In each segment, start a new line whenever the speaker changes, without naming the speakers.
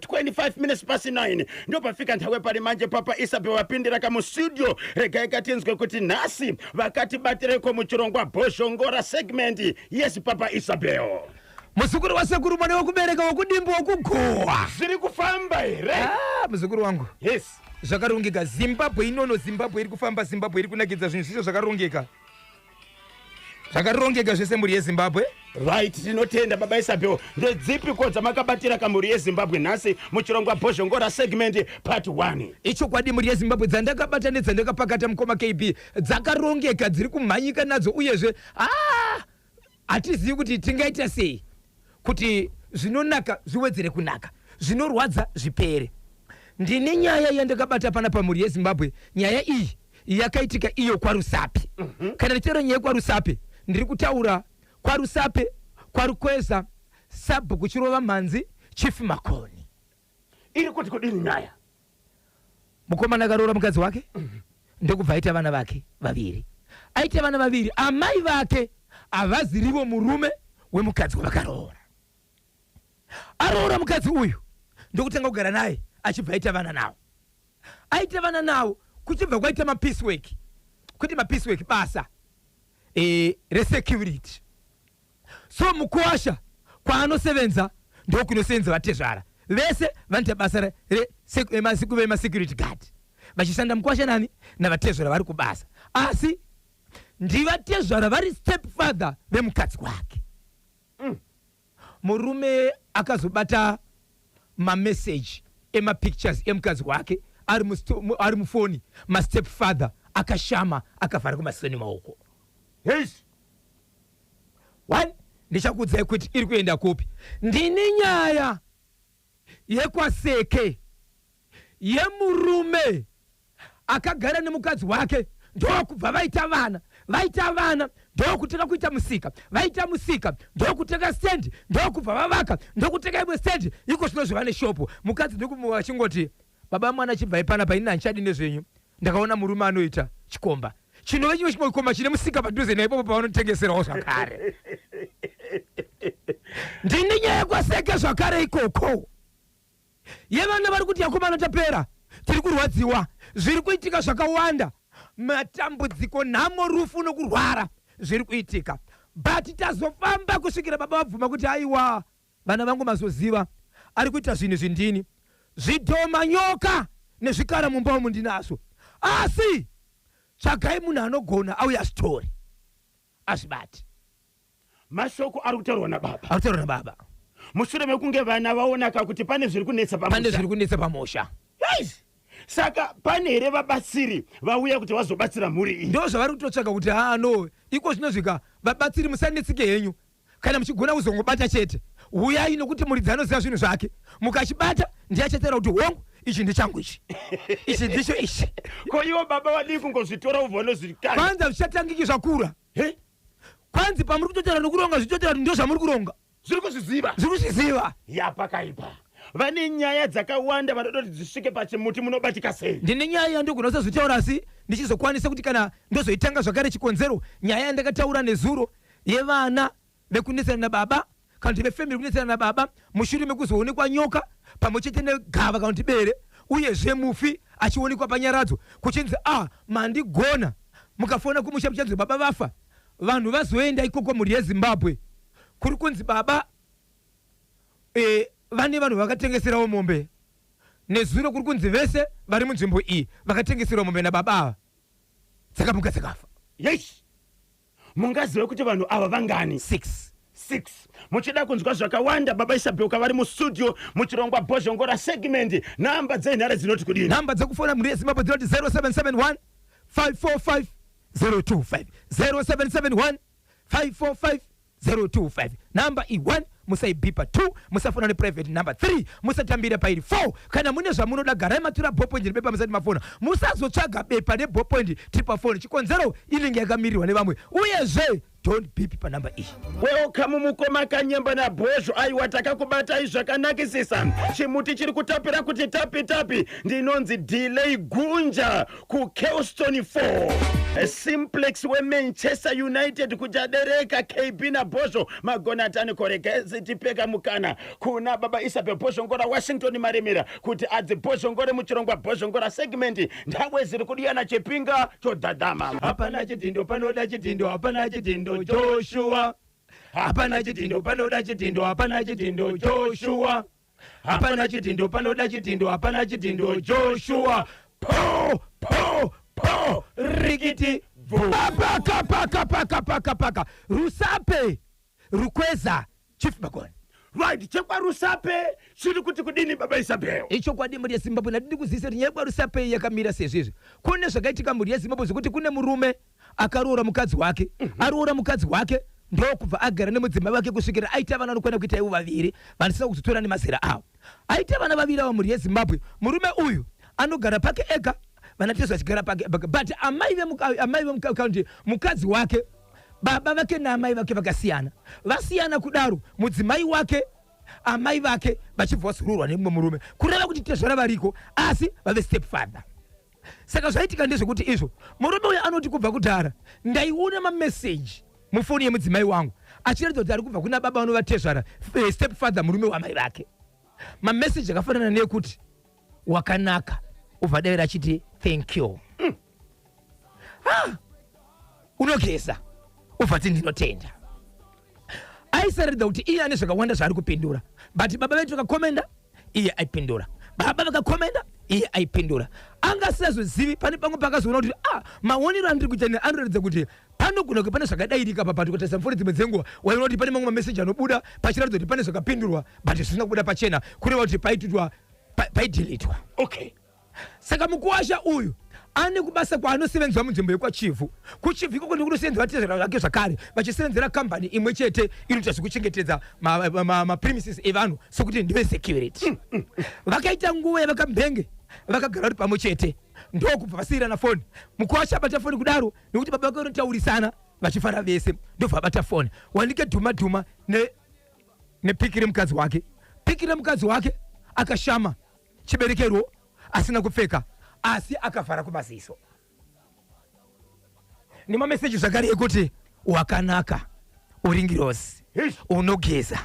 25 minutes past 9 ndopafika nthawe pali manje. Papa Isabel vapindira kamustudio. Regai katinzwe kuti nhasi vakatibatireko muchirongwa Bhozhongora segment. Yes, Papa Isabel.
Muzukuru wasekuru, mwana wekubereka, wekudimba, wekugohwa.
Zviri kufamba here?
Ah, muzukuru wangu.
Yes.
Zvakarongeka. Zimbabwe inono, Zimbabwe iri kufamba, Zimbabwe iri kunakidza. Zvinhu zvisho zvakarongeka, zvakarongeka zvese, mhuri yeZimbabwe.
Right, tinotenda, Baba Isabel. Ndedzipi ko dzamakabatira kamhuri yeZimbabwe nhasi muchirongwa Bhozhongora segment part 1?
Ichokwadi, mhuri yeZimbabwe, dzandakabata nedzandakapakata, mukoma KB, dzakarongeka, dziri kumhanyika nadzo. Uyezve ah, hatizivi kuti tingaita sei kuti zvinonaka zviwedzere kunaka, zvinorwadza zvipere. Ndine nyaya yandakabata pana pamhuri yeZimbabwe. Nyaya iyi yakaitika iyo kwaRusape. Kana ndichitaura nyaya yekwaRusape, ndiri kutaura kwaRusape, kwaRukweza, Sabhuku Chirova Mhanzi, Chief Makoni.
Iri kuti kudini nyaya?
Mukomana akaroora mukadzi wake, ndokubva aita vana vake vaviri. Aita vana vaviri, amai vake havazirivo murume wemukadzi wavakaroora. Aroora mukadzi uyu, ndokutanga kugara naye, achibva aita vana navo. Aita vana navo, kuchibva kwaita mapiece work, kwete mapiece work, basa resecurity. So mukuwasha kwaanosevenza ndokunosevenza vatezvara vese. Vanoita basa vemasecurity guard, vachishanda mukuwasha nani navatezvara vari kubasa, asi ndivatezvara vari step father vemukadzi wake. Murume akazobata mameseji emapictures emukadzi wake ari mufoni, mastep father akashama, akavhara kumaziso nemaoko. One, ndichakuudzai kuti iri kuenda kupi. Ndine nyaya yekwaSeke, yemurume akagara nemukadzi wake, ndokubva vaita vana. Vaita vana, ndokutanga kuita musika. Vaita musika, ndokutenga stendi, ndokubva vavaka, ndokutenga imwe stendi. Iko zvino zvava neshopu. Mukadzi ndokumuka achingoti, "Baba mwana, chibvai panapa, ini handichadi nezvenyu. Ndakaona murume anoita chikomba." Chinove chimwe chimwe chikomba chine musika padhuze naipopo pavanotengeserawo zvakare. Ndine nyaya yekwaSeke zvakare ikoko, yevana vari kuti, "Yakomana, tapera, tiri kurwadziwa." Zviri kuitika zvakawanda, matambudziko, nhamo, rufu nokurwara zviri kuitika, but tazofamba kusvikira baba vabvuma kuti, "Aiwa, vana vangu, mazoziva ari kuita zvinhu zvindini. Zvidhoma, nyoka nezvikara mumba umu ndinazvo, asi tsvagai munhu anogona auya zvitori azvibati."
Mashoko ari kutaurwa nababa.
Ari kutaurwa nababa.
Mushure mekunge vana vaonaka kuti pane zviri kunetsa.
Pane zviri kunetsa pamusha.
Yes. Saka pane here vabatsiri vauya kuti vazobatsira mhuri iyi?
Ndo zvavari kutotsvaga kuti haa, no, iko zvinozvika vabatsiri, musanetsike henyu. Kana muchigona kuzongobata chete, uyai, nokuti muridzi anoziva zvinhu zvake. Mukachibata, ndiye achataura kuti, "Hongu, ichi ndechangu, ichi, ichi ndicho ichi."
Ko ivo baba vadii kungozvitora ubva vanozvikanda?
Kwanzi hazvichatangiki, zvakura.
He?
Kwanzi pamuri kutotaura nokuronga, zvichitotaura kuti ndo zvamuri kuronga.
Zviri kuzviziva.
Zviri kuzviziva.
Yapakaipa. Vane nyaya dzakawanda vanoda kuti dzisvike pachimuti. Munobatika sei?
Ndine nyaya yandogona kusazotaura, asi ndichizokwanisa kuti kana ndozoitanga zvakare. Chikonzero, nyaya yandakataura nezuro yevana vekunetsana nababa, kana kuti vefamily kunetsana nababa, mushure mekuzoonekwa nyoka pamwe chete negava kana kuti bere, uyezve mufi achionekwa panyaradzo, kuchinzi, "A, mandigona." Mukafona kumusha, muchanzi baba vafa. Vanhu vazoenda ikoko, mhuri yeZimbabwe, kuri kunzi baba vane vanhu vakatengeserawo mombe nezuro. Kuri kunzi vese vari munzvimbo iyi vakatengeserwa mombe nababa ava, dzakamuka dzakafa.
Yes, mungazive kuti vanhu ava vangani?
6.
6. Muchida kunzwa zvakawanda, Baba Isabelka vari mustudio muchirongwa Bhozhongora segment. Nhamba dzenhare dzinoti kudini?
Nhamba dzekufona, mhuri yeZimbabwe, dzinoti 0771 545 025, 0771 545 025. Nhamba i1, musaibhipa. 2, musafona neprivate number. 3, musatambira pairi. 4, kana mune zvamunoda, garai matura ballpoint nebepa musati mafona. Musazotsvaga bepa neballpoint tiri pafoni. Chikonzero, inenge yakamirirwa nevamwe. Uyezve Don't beep panhamba iyi.
Welcome mukoma Kanyemba naBhozho. Aiwa, takakubatai zvakanakisisa. Chimuti chiri kutapira kuti tapi tapi. Ndinonzi Delay Gunja kuKelston 4 Simplex weManchester United kuchadereka. KB naBhozho magonatani koregezi tipeka mukana kuna baba Isabel Bhozhongora, Washington Maremera, kuti adzi Bhozhongore muchirongwa Bhozhongora segment. Ndhawe ziri kudiyana chipinga chodhadhama.
Hapana chidhindo panoda chidhindo, hapana chidhindo Joshua, hapana chidhindo panoda chidhindo, hapana chidhindo Joshua, hapana chidhindo panoda chidhindo, hapana chidhindo Joshua. Po po po, rikiti paka paka paka paka paka. Rusape Rukweza, Chief Magoni.
Right, chekwaRusape chiri kuti kudini, baba Isabel?
Ichokwadi, mhuri yeZimbabwe, ndati ndikuzivisa kuti nyaya yekwaRusape yakamira sezvizvi. Kune zvakaitika, mhuri yeZimbabwe, zvekuti kune murume akaroora mukadzi wake. Aroora mukadzi wake, ndokubva agara nemudzimai wake kusvikira aita vana vanokwana kuita ivo vaviri, vanisina kuzotora nemazera avo. Aita vana vaviri ava, mhuri yeZimbabwe, murume uyu anogara pake ega, vanatezvo vachigara pake ega. But amai vemukaundi mukadzi wake, baba vake naamai vake vakasiyana. Vasiyana kudaro, mudzimai wake, amai vake vachibva vazoroorwa nemumwe murume, kureva kuti tezvara variko asi vave step father. Saka zvaitika ndezvekuti izvo murume uyu anoti kubva kudhara ndaiona mameseji mufoni yemudzimai wangu achiratidza kuti ari kubva kuna baba vanova tezvara, step father, murume wamai vake. Mameseji akafanana neyekuti "Wakanaka," ubva daira achiti "Thank you." Ah, "Unogeza," ubva ti "Ndinotenda." Aisaratidza kuti iye ane zvakawanda zvaari kupindura, but baba vedu vakakomenda, iye aipindura, baba vakakomenda, iye aipindura. Anga asingazozivi. Pane pamwe paakazoona kuti, ah, maonero andiri kuita anoratidza kuti panogona kunge pane zvakadairika pa. But kutarisa mufoni dzimwe dzenguva, waiona kuti pane mamwe mameseji anobuda pachiratidza kuti pane zvakapindurwa, but zvisina kubuda pachena, kureva kuti paititwa paidhilitwa. Saka mukuwasha uyu ane kubasa kwaanosevenzewa munzvimbo yekwaChivhu. KuChivhu ikoko ndikunosevenzera vatezvera vake zvakare, vachisevenzera kambani imwe chete inoita zvekuchengetedza mapremises evanhu, sekuti ndive security. Vakaita nguva yavakambenge vakagara vari pamwe chete, ndokubva vasiyirana foni. Mukuwasha abata foni kudaro, nekuti baba vake vanotaurisana vachifara vese, ndobva abata foni, wanike dhuma dhuma nepiki remukadzi wake. Piki remukadzi wake akashama chiberekerwo, asina kupfeka, asi akavhara kumaziso, nemameseji zvakare ekuti "Wakanaka, uri ngirozi, unogeza."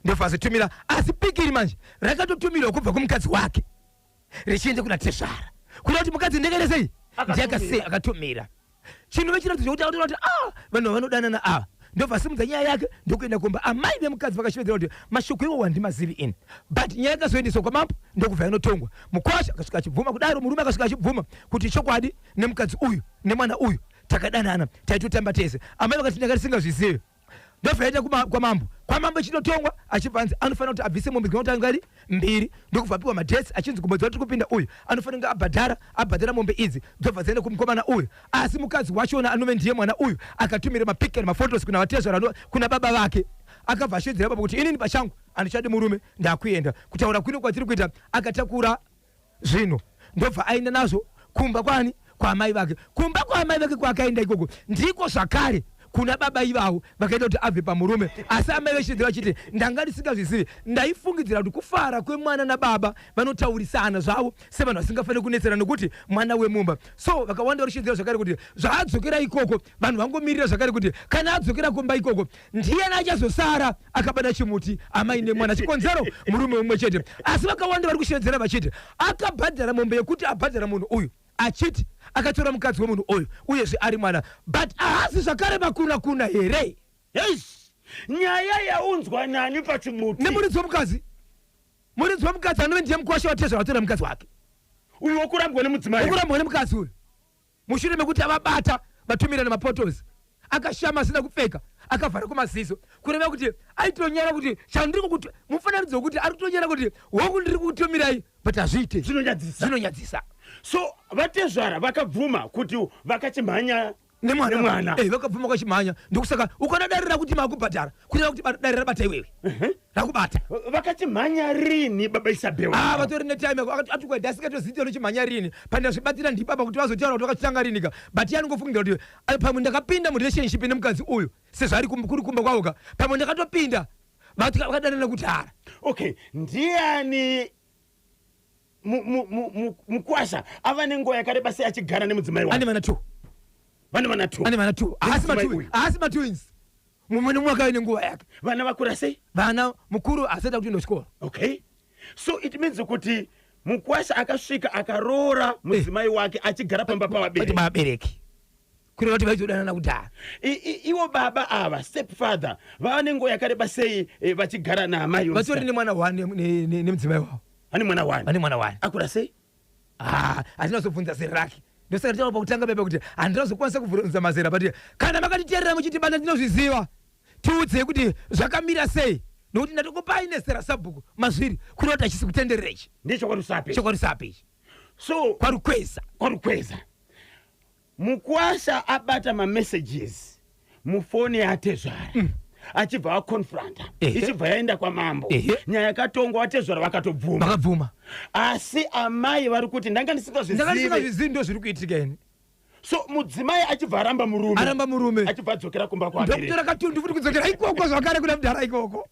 Ndobva azotumira, asi pikiri manje rakatotumirwa kubva kumukadzi wake richienda kuna tezvara, kuda kuti mukadzi ndekeresei.
Akatumira.
Akatumira chinhu vechiratidzo chekuti akutoona kuti, ah, vanhu vanodanana ava. Ndobva asimudza nyaya yake, ndokuenda kumba. Amai vemukadzi vakashevedzera kuti mashoko iwowo handimazivi ini, but nyaya yakazoendeswa kwamambo, ndokubva yanotongwa. Mukwasha akasvika achibvuma kudaro, murume akasvika achibvuma kuti chokwadi nemukadzi uyu nemwana uyu takadanana, taitotamba tese. Amai vakati ndanga tisingazvizivi. Ndobva yaita kwamambo. Kwamambo ichitotongwa, achibva anzi anofanira kuti abvise mombe dzinotanga ari mbiri, ndokubva apiwa madates, achinzi kumwedzi watiri kupinda uyu anofanira kunge abhadhara mombe idzi, dzobva dzaenda kumukomana uyu. Asi mukadzi wachona, anove ndiye mwana uyu, akatumira mapicture nemafotos kuna vatezvara, kuna baba vake. Akabva ashedzera baba kuti inini pachangu handichadi murume, ndakuenda. Kutaura kwino kwatiri kuita, akatakura zvinhu, ndobva aenda nazvo kumba kwani? Kwaamai vake. Kumba kwaamai vake kwaakaenda ikoko ndiko zvakare kuna baba ivavo vakaita kuti abve pamurume. Asi amai vechidzi vachiti ndanga ndisingazvizivi, ndaifungidzira kuti kufara kwemwana nababa, vanotaurisana zvavo sevanhu vasingafaniri kunetsera nokuti mwana wemumba. So vakawanda vari kuchidzira zvakare kuti zvaadzokera ikoko, vanhu vangomirira zvakare kuti kana adzokera kumba ikoko ndiyani achazosara akabata chimuti, amai nemwana, chikonzero murume mumwe chete. Asi vakawanda vari kushevedzera vachiti akabhadhara mombe yekuti abhadhara munhu uyu, achiti akatora mukadzi wemunhu uyu, uyezve ari mwana, but ahasi zvakare makuna kuna here?
Yes, nyaya yaunzwa nani pachimuti?
Nemuridzi wemukadzi. Muridzi wemukadzi anove ndiye mukwasha watezvara vatora mukadzi wake.
Uyu wokurambwa nemudzimai.
Wekurambwa nemukadzi uyu, mushure mekuti avabata vatumira nemapotos, akashama asina kupfeka, akavhara kumaziso, kureva kuti aitonyara kuti chandiri kukuti, mufananidzo wekuti ari kutonyara kuti hoku ndiri kukutumirai, but hazviite.
Zvinonyadzisa.
Zvinonyadzisa.
So vatezvara vakabvuma kuti vakachimhanya.
Nemwana.
Nemwana.
Eh, vakabvuma kwachimhanya. Ndokusaka ukaona dare rakuti makubhadhara, kureva kuti dare rabata iwewe. Rakubata.
Vakachimhanya rini baba Isabel?
Ah, vatori netime yako. Akati atukwa ndasingatozii kuti rini. Pandazvibatira ndipapa kuti vazotaura kuti vakachitanga rini ka. But iye anongofungira kuti ah, pamwe ndakapinda murelationship nemukadzi uyu sezvaari kuri kumba kwavo ka. Pamwe ndakatopinda vati vakadanana kudhara.
Okay, ndiani mukwasha ava nenguva yakareba sei achigara nemudzimai wake?
Ane vana 2.
Vane vana 2.
Ane vana 2. Haasi
Nemudzimai
matwins.
uyu.
Haasi matwins. Mumwe nemumwe akave nenguva yake.
Vana vakura sei?
Vana mukuru asati akutoenda kuchikoro.
Okay, so it means kuti mukwasha akasvika akaroora mudzimai wake achigara pamba
Vati
pavabereki.
vabereki. Kureva kuti vaitodanana kudhara.
Ivo baba ava, stepfather, vava nenguva yakareba sei vachigara naamai?
Vatori nemwana one nemudzimai wavo.
Vane mwana one.
Vane mwana one.
Akura sei?
Ah, hatina kuzobvunza zera rake. Ndosaka nditaura pakutanga pepa kuti handina kuzokwanisa kubvunza mazera, but kana makatiteerera muchitibata ndinozviziva. Tiudzei kuti zvakamira sei, nokuti ndatokupai nezera sabhuku mazviri, kureva kuti hachisi kutenderera ichi.
NdechekwaRusape.
ChekwaRusape ichi.
So
KwaRukweza.
KwaRukweza. Mukwasha abata mamessages mufoni yaatezvara achibva aconfronta, ichibva yaenda kwamambo. Nyaya yakatongwa, vatezvara vakatobvuma.
Vakabvuma.
Asi amai vari kuti ndanga
Ndanga
ndisingazvizive.
ndisingazvizivi, ndo zviri kuitika ini.
So mudzimai achibva aramba murume.
Aramba murume.
Achibva adzokera kumba kwake.
Ndokutora katundu futi kudzokera ikoko zvakare kuna mudhara ikoko.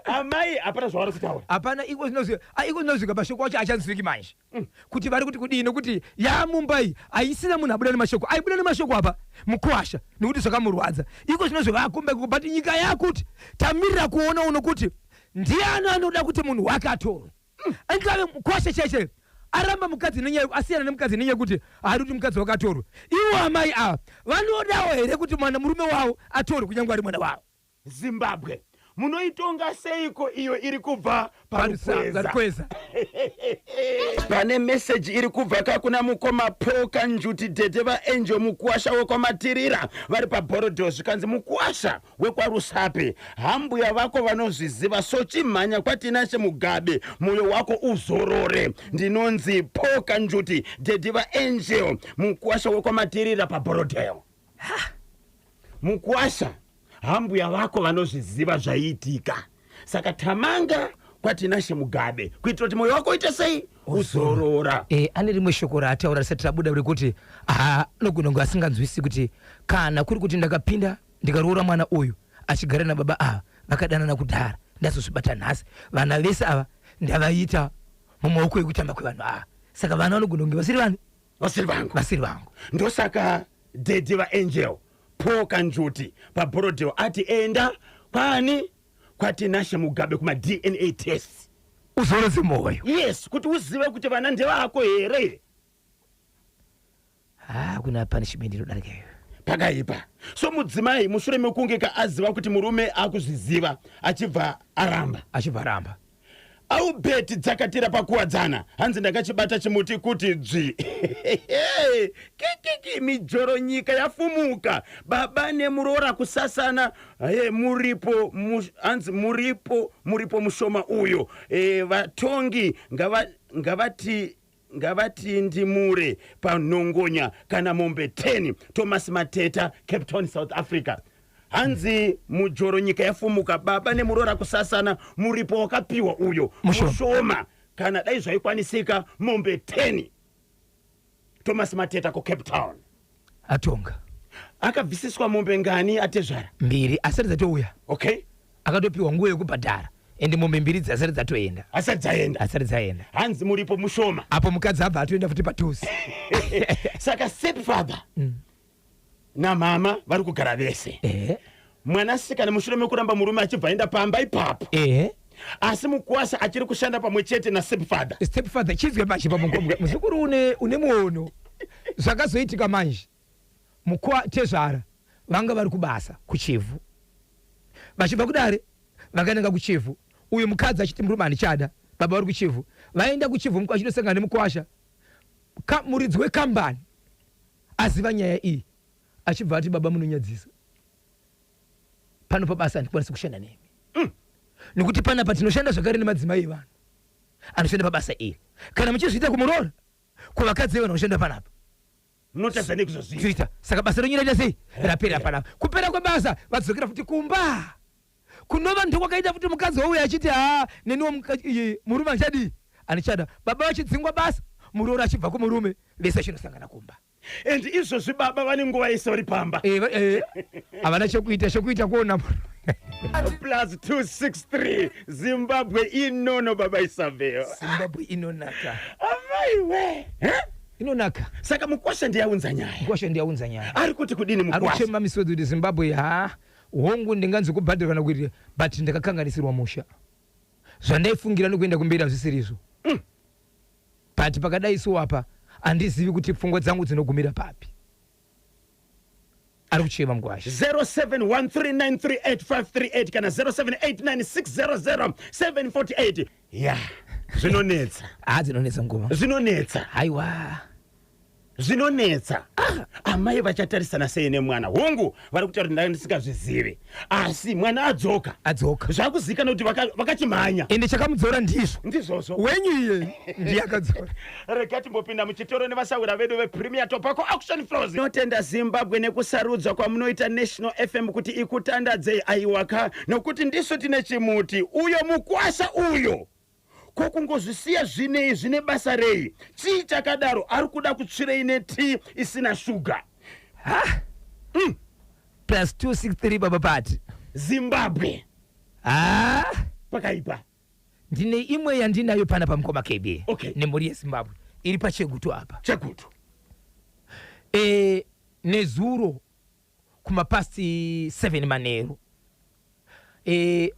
Amai hapana zvavari kutaura.
Hapana. Iko zvinozvika mashoko acho achanzwiki manje kuti vari kuti kudii, nokuti yamumba iyi haisina munhu abuda nemashoko. Aibuda nemashoko apa mukwasha, nekuti zvakamurwadza. Iko zvinozvi vakumba ikoko, but nyika yakuti tamirira kuona uno kuti ndiani anoda kuti munhu wake atorwe. Ingave mukwasha chaichaiyo aramba mukadzi nenyaya, asiyana nemukadzi nenyaya yekuti haadi kuti mukadzi wake atorwe, ivo amai ava vanodawo here kuti mwana murume wavo atorwe kunyange ari mwana wavo?
Zimbabwe munoitonga seiko iyo iri kubva paRukweza?
Parukweza.
Pane meseji iri kubva kakuna mukoma Poka Njuti, dhedhe vaAngel, mukuwasha wekwaMatirira vari paBorodho. Zvikanzi, mukuwasha wekwaRusape, hambuya vako vanozviziva, so chimhanya kwaTinashe Mugabe, mwoyo wako uzorore. Ndinonzi Poka Njuti, dhedhe vaAngel, mukuwasha wekwaMatirira paBorodheo. Mukuwasha, hambuya vako vanozviziva zvaiitika, saka tamanga kwaTinashe Mugabe kuitira kuti mwoyo wako uite sei? Uzorora.
E, ane rimwe shoko raataura risati rabuda rekuti anogona kunge asinganzwisi kuti kana kuri kuti ndakapinda ndikaroora mwana uyu achigara nababa ava vakadanana kudhara, ndazozvibata nhasi, vana vese ava ndavaita mumaoko ekutamba kwevanhu ava, saka vana vanogona kunge vasiri vani?
Vasiri vangu.
Vasiri vangu.
Ndosaka dhedhi vaAngel Poka Njuti paBorodheo ati enda kwani? KwaTinashe Mugabe kumaDNA test.
Uzorodze mwoyo.
Yes, kuti uzive kuti vana ndevako here.
Ha, kuna punishment inodarika iyo.
Pakaipa. So mudzimai mushure mekunge kaaziva kuti murume akuzviziva, achibva aramba.
Achibva aramba.
Aubert Dzakatira paKuwadzana, hanzi ndakachibata chimuti kuti dzvi kikiki. Mijoro nyika yafumuka, baba nemuroora kusasana. Muripo hanzi muripo mushoma uyo. Vatongi ngavati ngavatindimure panhongonya kana mombe 10. Thomas Mateta, Cape Town, South Africa. Hanzi mujoro nyika yafumuka, baba nemuroora kusasana, muripo wakapiwa uyo
Mushoma.
mushoma, kana dai zvaikwanisika mombe 10. Thomas Mateta kuCape Town.
Atonga.
Akabvisiswa mombe ngani atezvara?
Mbiri, asati dzatouya. Akatopiwa nguva yekubhadhara, ende mombe mbiri dzasati dzatoenda.
Asati dzaenda.
Asati dzaenda.
Hanzi muripo mushoma.
Apo mukadzi abva atoenda futi padhuze.
Saka stepfather namama vari kugara vese. Mwanasikana mushure mekuramba murume achibva aenda pamba ipapo, asi mukwasha achiri kushanda pamwe chete nastepfather.
Stepfather, chizwe manje pamukombwe muzukuru une muono. Zvakazoitika manje, mukwa tezvara vanga vari kubasa kuChivhu, vachibva kudare vakananga kuChivhu. Uyu mukadzi achiti murume handichada, baba vari kuChivhu. Vaenda kuChivhu, achitosangana nemukwasha. Muridzi wekambani aziva nyaya iyi, achibva ati, "Baba, munonyadzisa pano pabasa, handikwanisi kushanda nemi, nekuti panapa tinoshanda zvakare nemadzimai evanhu anoshanda pabasa iri. Kana muchizviita kumuroora, kuvakadzi vevanhu vanoshanda panapa."
Munotadza nekuzozviita.
Kuita saka basa renyu raita sei? Rapera panapa. Kupera kwebasa vadzokera futi kumba kunova ndokwakaita futi mukadzi wauya achiti, haa, neniwo murume andichadii, andichada. Baba vachidzingwa basa, muroora achibva kumurume, vese vachinosangana kumba.
And izvozvi baba vane nguva yese vari pamba.
Havana chekuita, chekuita kuona.
+263, Zimbabwe inono, baba Isabel.
Zimbabwe inonaka.
Amaiwe.
Inonaka.
Saka mukwasha ndiyaunza nyaya.
Mukwasha ndiyaunza nyaya.
Ari kuti kudini
Ari
mukwasha?
kuchema misodzi kuti Zimbabwe, ha, hongu, ndinganzi kubhadhara kana kuitira, but ndakakanganisirwa musha. Zvandaifungira nokuenda kumberi hazvisiri izvo. But pakadai so apa handizivi kuti pfungwa dzangu dzinogumira papi. Ari kuchema mukwasha.
0713938538 kana 0789600748. Ya, zvinonetsa.
Ha, dzinonetsa ngoma.
Zvinonetsa.
Haiwa.
Zvinonetsa. Amai vachatarisana sei nemwana? Hongu, vari kutaura kuti ndanga ndisingazvizivi, asi mwana adzoka.
Adzoka.
Zvakuzivikanwa kuti vakachimhanya.
Ende chakamudzora ndizvo.
Ndizvozvo.
Wenyu iye ndiye akadzora.
Rega timbopinda muchitoro nevasahwira vedu vePremier Tobacco Auction Floors. Tinotenda Zimbabwe nekusarudzwa kwamunoita National FM kuti ikutandadzei. Aiwaka, nokuti ndisu tine chimuti. Uyo mukwasha uyo, ko kungozvisiya zvinei? Zvine basa rei? Chii chakadaro? Ari kuda kutsvirei netii isina shuga?
+263, baba pati.
Zimbabwe.
Ha.
Pakaipa.
Ndine imwe yandinayo pana pamukoma KB. Nemhuri yeZimbabwe iri paChegutu apa.
Chegutu.
Nezuro kumapast 7 manheru,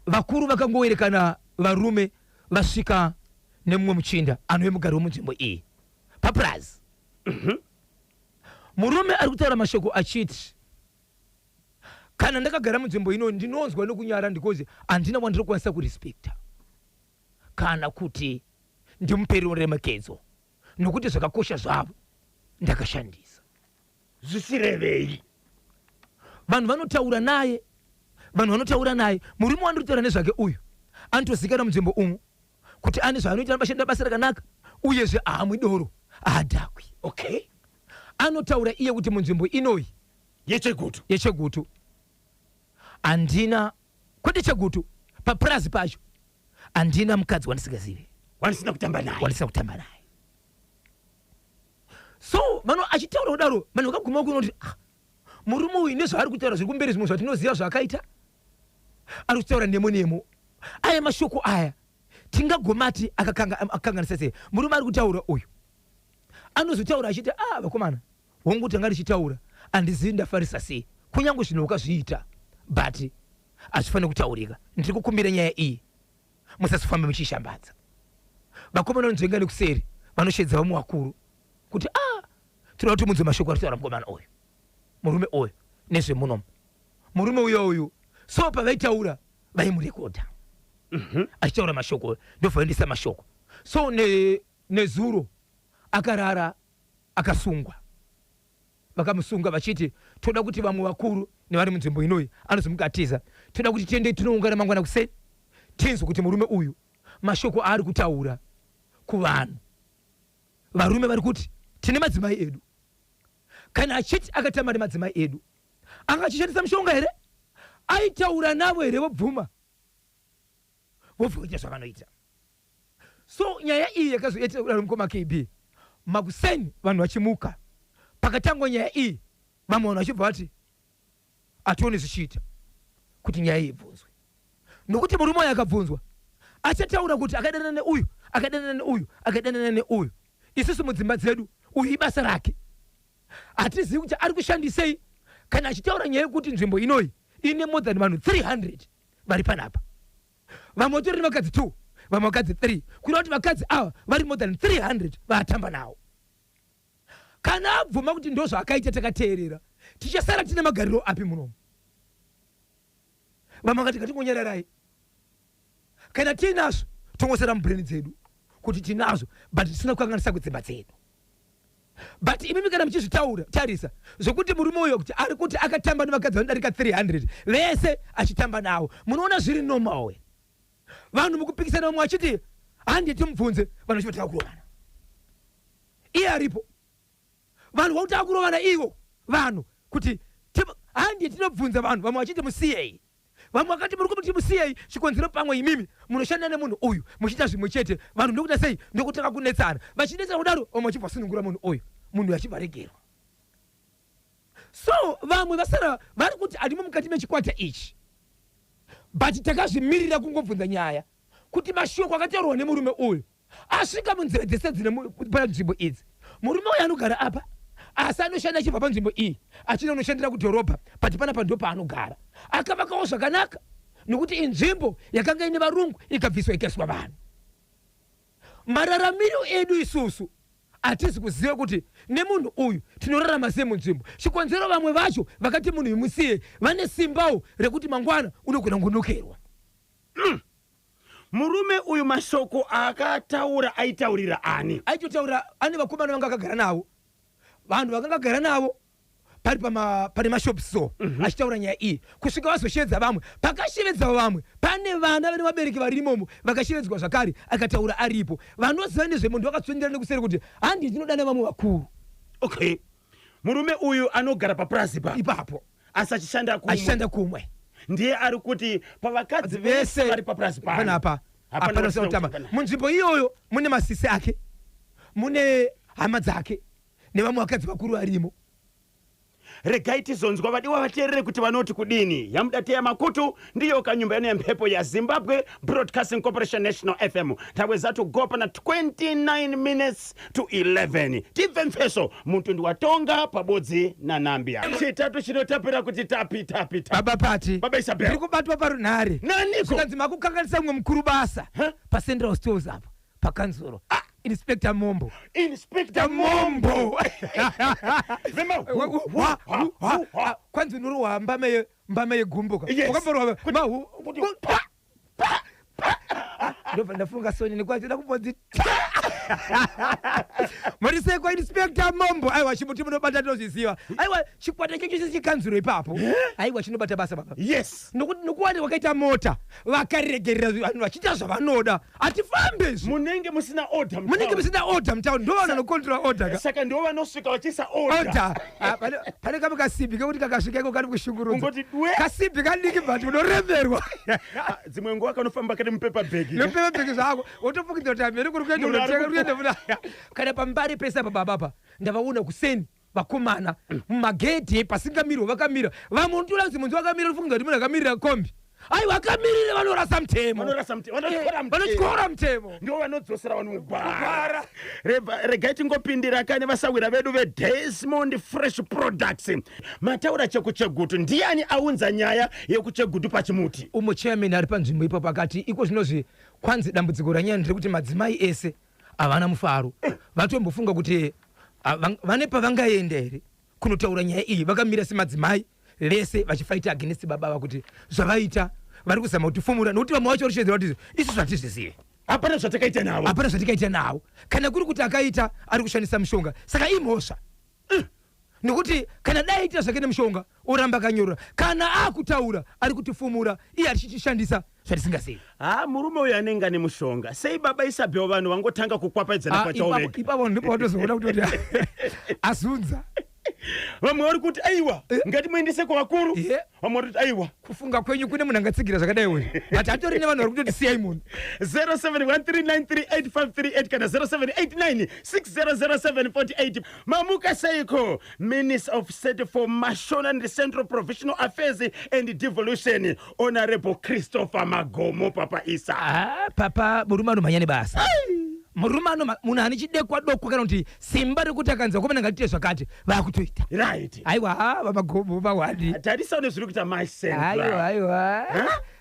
vakuru vakangowerekana, varume vasvika nemumwe muchinda anove mugari wemunzvimbo iyi papurazi. Murume ari kutaura mashoko achiti, kana ndakagara munzvimbo ino ndinonzwa nokunyara, ndikozi handina wandinokwanisa kurespekta kana kuti ndimupe ruremekedzo, nokuti zvakakosha zvavo ndakashandisa.
Zvichirevei?
Vanhu vanotaura naye, vanhu vanotaura naye. Murume wandiri kutaura nezvake uyu anotozikanwa munzvimbo umu kuti ane zvaanoita, anobashanda basa rakanaka, uyezve haamwi doro, haadhakwi. Anotaura iye kuti munzvimbo inoyi
yeChegutu,
yeChegutu, handina, kwete Chegutu, papurazi pacho handina mukadzi wandisingazivi.
Wandisina kutamba naye.
Wandisina kutamba naye. So vanhu achitaura kudaro, vanhu vakaguma kuona kuti, ah, murume uyu nezvaari kutaura zviri kumberi, zvimwe zvatinoziva zvaakaita, ari kutaura nemo nemo. Aya mashoko aya tingagomati akakanganisa sei? Murume ari kutaura uyu anozotaura achiti, ah, vakomana, hongu, tanga tichitaura, handizivi ndafarisa sei, kunyange zvinhu wakazviita, but hazvifaniri kutaurika. Ndiri kukumbira nyaya iyi musazofambe muchiishambadza. Vakomana vanonzvenga nekuseri, vanoshedza vamwe vakuru kuti, ah, tinoda kuti munzwe mashoko ari kutaura mukomana uyu, murume uyu nezvemunomu. Murume uyo uyu, so pavaitaura vaimurekodha achitaura mashoko, ndobva mashoko. So nezuro akarara akasungwa. Vakamusunga vachiti toda kuti vamwe vakuru nevari munzvimbo inoyi, anozomukatiza, toda kuti tiende tinoungana mangwana kuseni, tinzwe kuti murume uyu mashoko aari kutaura kuvanhu. Varume vari kuti tine madzimai edu. Kana achiti akatamba nemadzimai edu, anga achishandisa mushonga here? Aitaura navo here? Vobvuma, vobva kuita zvavanoita. So nyaya iyi yakazoita kudaro, mukoma KB. Makuseni vanhu vachimuka, pakatangwa nyaya iyi, vamwe vanhu vachibva vati hationi zvichiita kuti nyaya iyi ibvunzwe, nokuti murume uyu akabvunzwa achataura kuti akadanana neuyu, akadanana neuyu, akadanana neuyu. Isusu mudzimba dzedu uyu ibasa rake, hatizivi kuti ari kushandisei. Kana achitaura nyaya yekuti nzvimbo inoyi ine more than vanhu 300 vari panapa, vamwe vatori nevakadzi 2, vamwe vakadzi 3, kureva kuti vakadzi ava vari more than 300 vaatamba navo. Kana abvuma kuti ndo zvaakaita, takateerera, tichasara tine magariro api munomu? Vamwe vakati ngatingonyararai, kana tiinazvo tongosara mubrain dzedu kuti tinazvo, but tisina kukanganisa kudzimba dzedu. But imimi kana muchizvitaura, tarisa zvokuti murume uyo kuti ari kuti akatamba nevakadzi vanodarika 300 vese achitamba navo, munoona zviri normal we? Vanhu mukupikisana, vamwe vachiti handi timubvunze, vanhu vachivataka kurovana iye aripo. Vanhu vakutanga kurovana ivo vanhu kuti handi tinobvunza vanhu, vamwe vachiti musiyei, vamwe vakati muri kumuti musiyei chikonzero pamwe imimi munoshanda nemunhu uyu muchiita zvimwe chete. Vanhu ndokuita sei? Ndokutanga kunetsana. Vachinetsana kudaro, vamwe vachibva sunungura munhu uyu, munhu uyu achibva regerwa. So vamwe vasara vari kuti handimo mukati mechikwata ichi, but takazvimirira kungobvunza nyaya kuti mashoko akataurwa nemurume uyu asvika munzeve dzese dzine panzvimbo idzi. Murume uyu anogara apa, asi anoshanda achibva panzvimbo iyi achina unoshandira kudhorobha, but panapa ndo paanogara. Akavakawo zvakanaka nokuti inzvimbo yakanga ine varungu ikabviswa ikaiswa vanhu. Mararamiro edu isusu hatisi kuziva kuti nemunhu uyu tinorarama sei munzvimbo. Chikonzero vamwe vacho vakati munhu uyu musiye, vane simbawo rekuti mangwana unogona kungonokerwa.
Murume uyu mashoko aakataura aitaurira ani?
Aitotaura ane vakomana vanga akagara navo, vanhu vakanga agara navo pari pane mashops so. Achitaura nyaya iyi kusvika vazoshevedza vamwe. Pakashevedzwa vamwe, pane vana vane vabereki vari imomo vakashevedzwa zvakare, akataura aripo. Vanoziva nezvemunhu vakatsvendera nekuseri kuti handi tinodana vamwe vakuru.
Okay, murume uyu anogara papurazi pa
ipapo
asi achishanda kumwe.
Achishanda kumwe.
Ndiye ari kuti pavakadzi vese vari papurazi pano
panapa hapana usina kutamba. Munzvimbo iyoyo mune masisi ake, mune hama dzake nevamwe vakadzi vakuru varimo.
Regai tizonzwa vadiwa vateerere kuti vanoti kudini. Yamudateya makutu ndiyo kanyumba yano yemhepo yaZimbabwe Broadcasting Corporation, National FM. Taweza to go pana 29 minutes to 11. Tibve mfeso mutundu watonga pabodzi naNambia. Chitatu chinotapira kuti tapi tapi tapi.
Baba Pati.
Baba Isabel.
Ndiri kubatwa parunhare.
Naniko?
Zvikanzi makukanganisa mumwe mukuru basa.
Huh?
PaCentral Stores apa pakanzuro, Inspector Mombo.
Inspector Mombo. Vema hu, hu, ha, hu, ha.
Kwanzi unorohwa mbama yegumbuka.
Yes.
Wakamborwa mahu
Kuti
pa pa pa. Ndobva ndafunga soni nekwacho ndakumbonzi muri kwa Inspector Mombo. Aiwa, chimuti munobata, tinozviziva. Aiwa, chikwata checho chese chikanzuro ipapo, aiwa, chinobata basa baba. Nokuti nokuwanda kwakaita mota, vakaregerera vanhu vachiita zvavanoda, hatifambe izvi.
Munenge musina order
Munenge
mutown.
Musina order mutown. Ndo vanhu vanocontrola order ka.
Saka ndivo vanosvika vachiisa order.
Order. Ah, pane kamwe kasimbi kekuti kakasvika iko kari kushungurudza.
Kungoti dwe.
Kasimbi kadiki but unoremerwa.
Ah, dzimwe nguva kanofamba kari mupaper bag.
Nopepa zvako, wotofungidza kuti hamene kuri kuenda.
Munhu ari
Unotenga kuenda muna kana pambari pese apa. Baba apa ndavaona kuseni vakomana mumagedhi pasingamirwa vakamira. Vamwe unotoona kuti munhu wakamira, unofunga kuti munhu akamirira kombi. Aiwa, akamirire vanorasa mutemo.
Vanorasa mutemo, vanotyora mutemo.
Vanotyora mutemo.
Ndivo vanodzosera vanhu mugwara. Regai tingopindira kane vasawira vedu veDesmond Fresh Products. Mataura chekuChegutu, ndiani aunza nyaya yekuChegutu pachimuti?
Umo chairman ari panzvimbo ipapo akati iko zvinozvi kwanzi dambudziko ranyaya nderekuti madzimai ese havana mufaro. Vatombofunga kuti vane pavangaenda here kunotaura nyaya iyi vakamira semadzimai vese vachifaita against baba ava kuti zvavaita vari kuzama kutifumura, nokuti vamwe vacho vari kushedzera kuti isu zvatizvizive.
Hapana zvatakaita navo.
Hapana zvatikaita navo. Kana kuri kuti akaita ari kushandisa mushonga, saka imhosva, nekuti kana dai aitira zvake nemushonga oramba akanyorora, kana akutaura ari kutifumura iye achichishandisa zvatisingazivi.
Ha, murume uyu anenge ane mushonga. Sei baba Isabel vanhu vangotanga kukwapaidzana pachawo vega?
Ipapo ndipo watozoona kuti azunza.
Vamwe vari kuti aiwa, ngatimuendese kuvakuru. Vamwe vari kuti aiwa.
Kufunga kwenyu kune munhu angatsigira zvakadai uyu, but hatori nevanhu vari kutoti siyai munhu.
0713938538 kana 0789600748. Mamuka seiko? Minister of State for Mashona and Central Provisional Affairs and Devolution, Honorable Christopher Magomo, Papa Isa.
Ah, papa, murume anomhanya nebasa. Murume munhu ane chidekwa dokwa kana kuti simba rekuti akanzi vakomana ngatiite zvakati, vakutoita. Aiwa, ha, vaMagomo vawani.
Tarisa nezviri kuita my Central.
Aiwa, aiwa,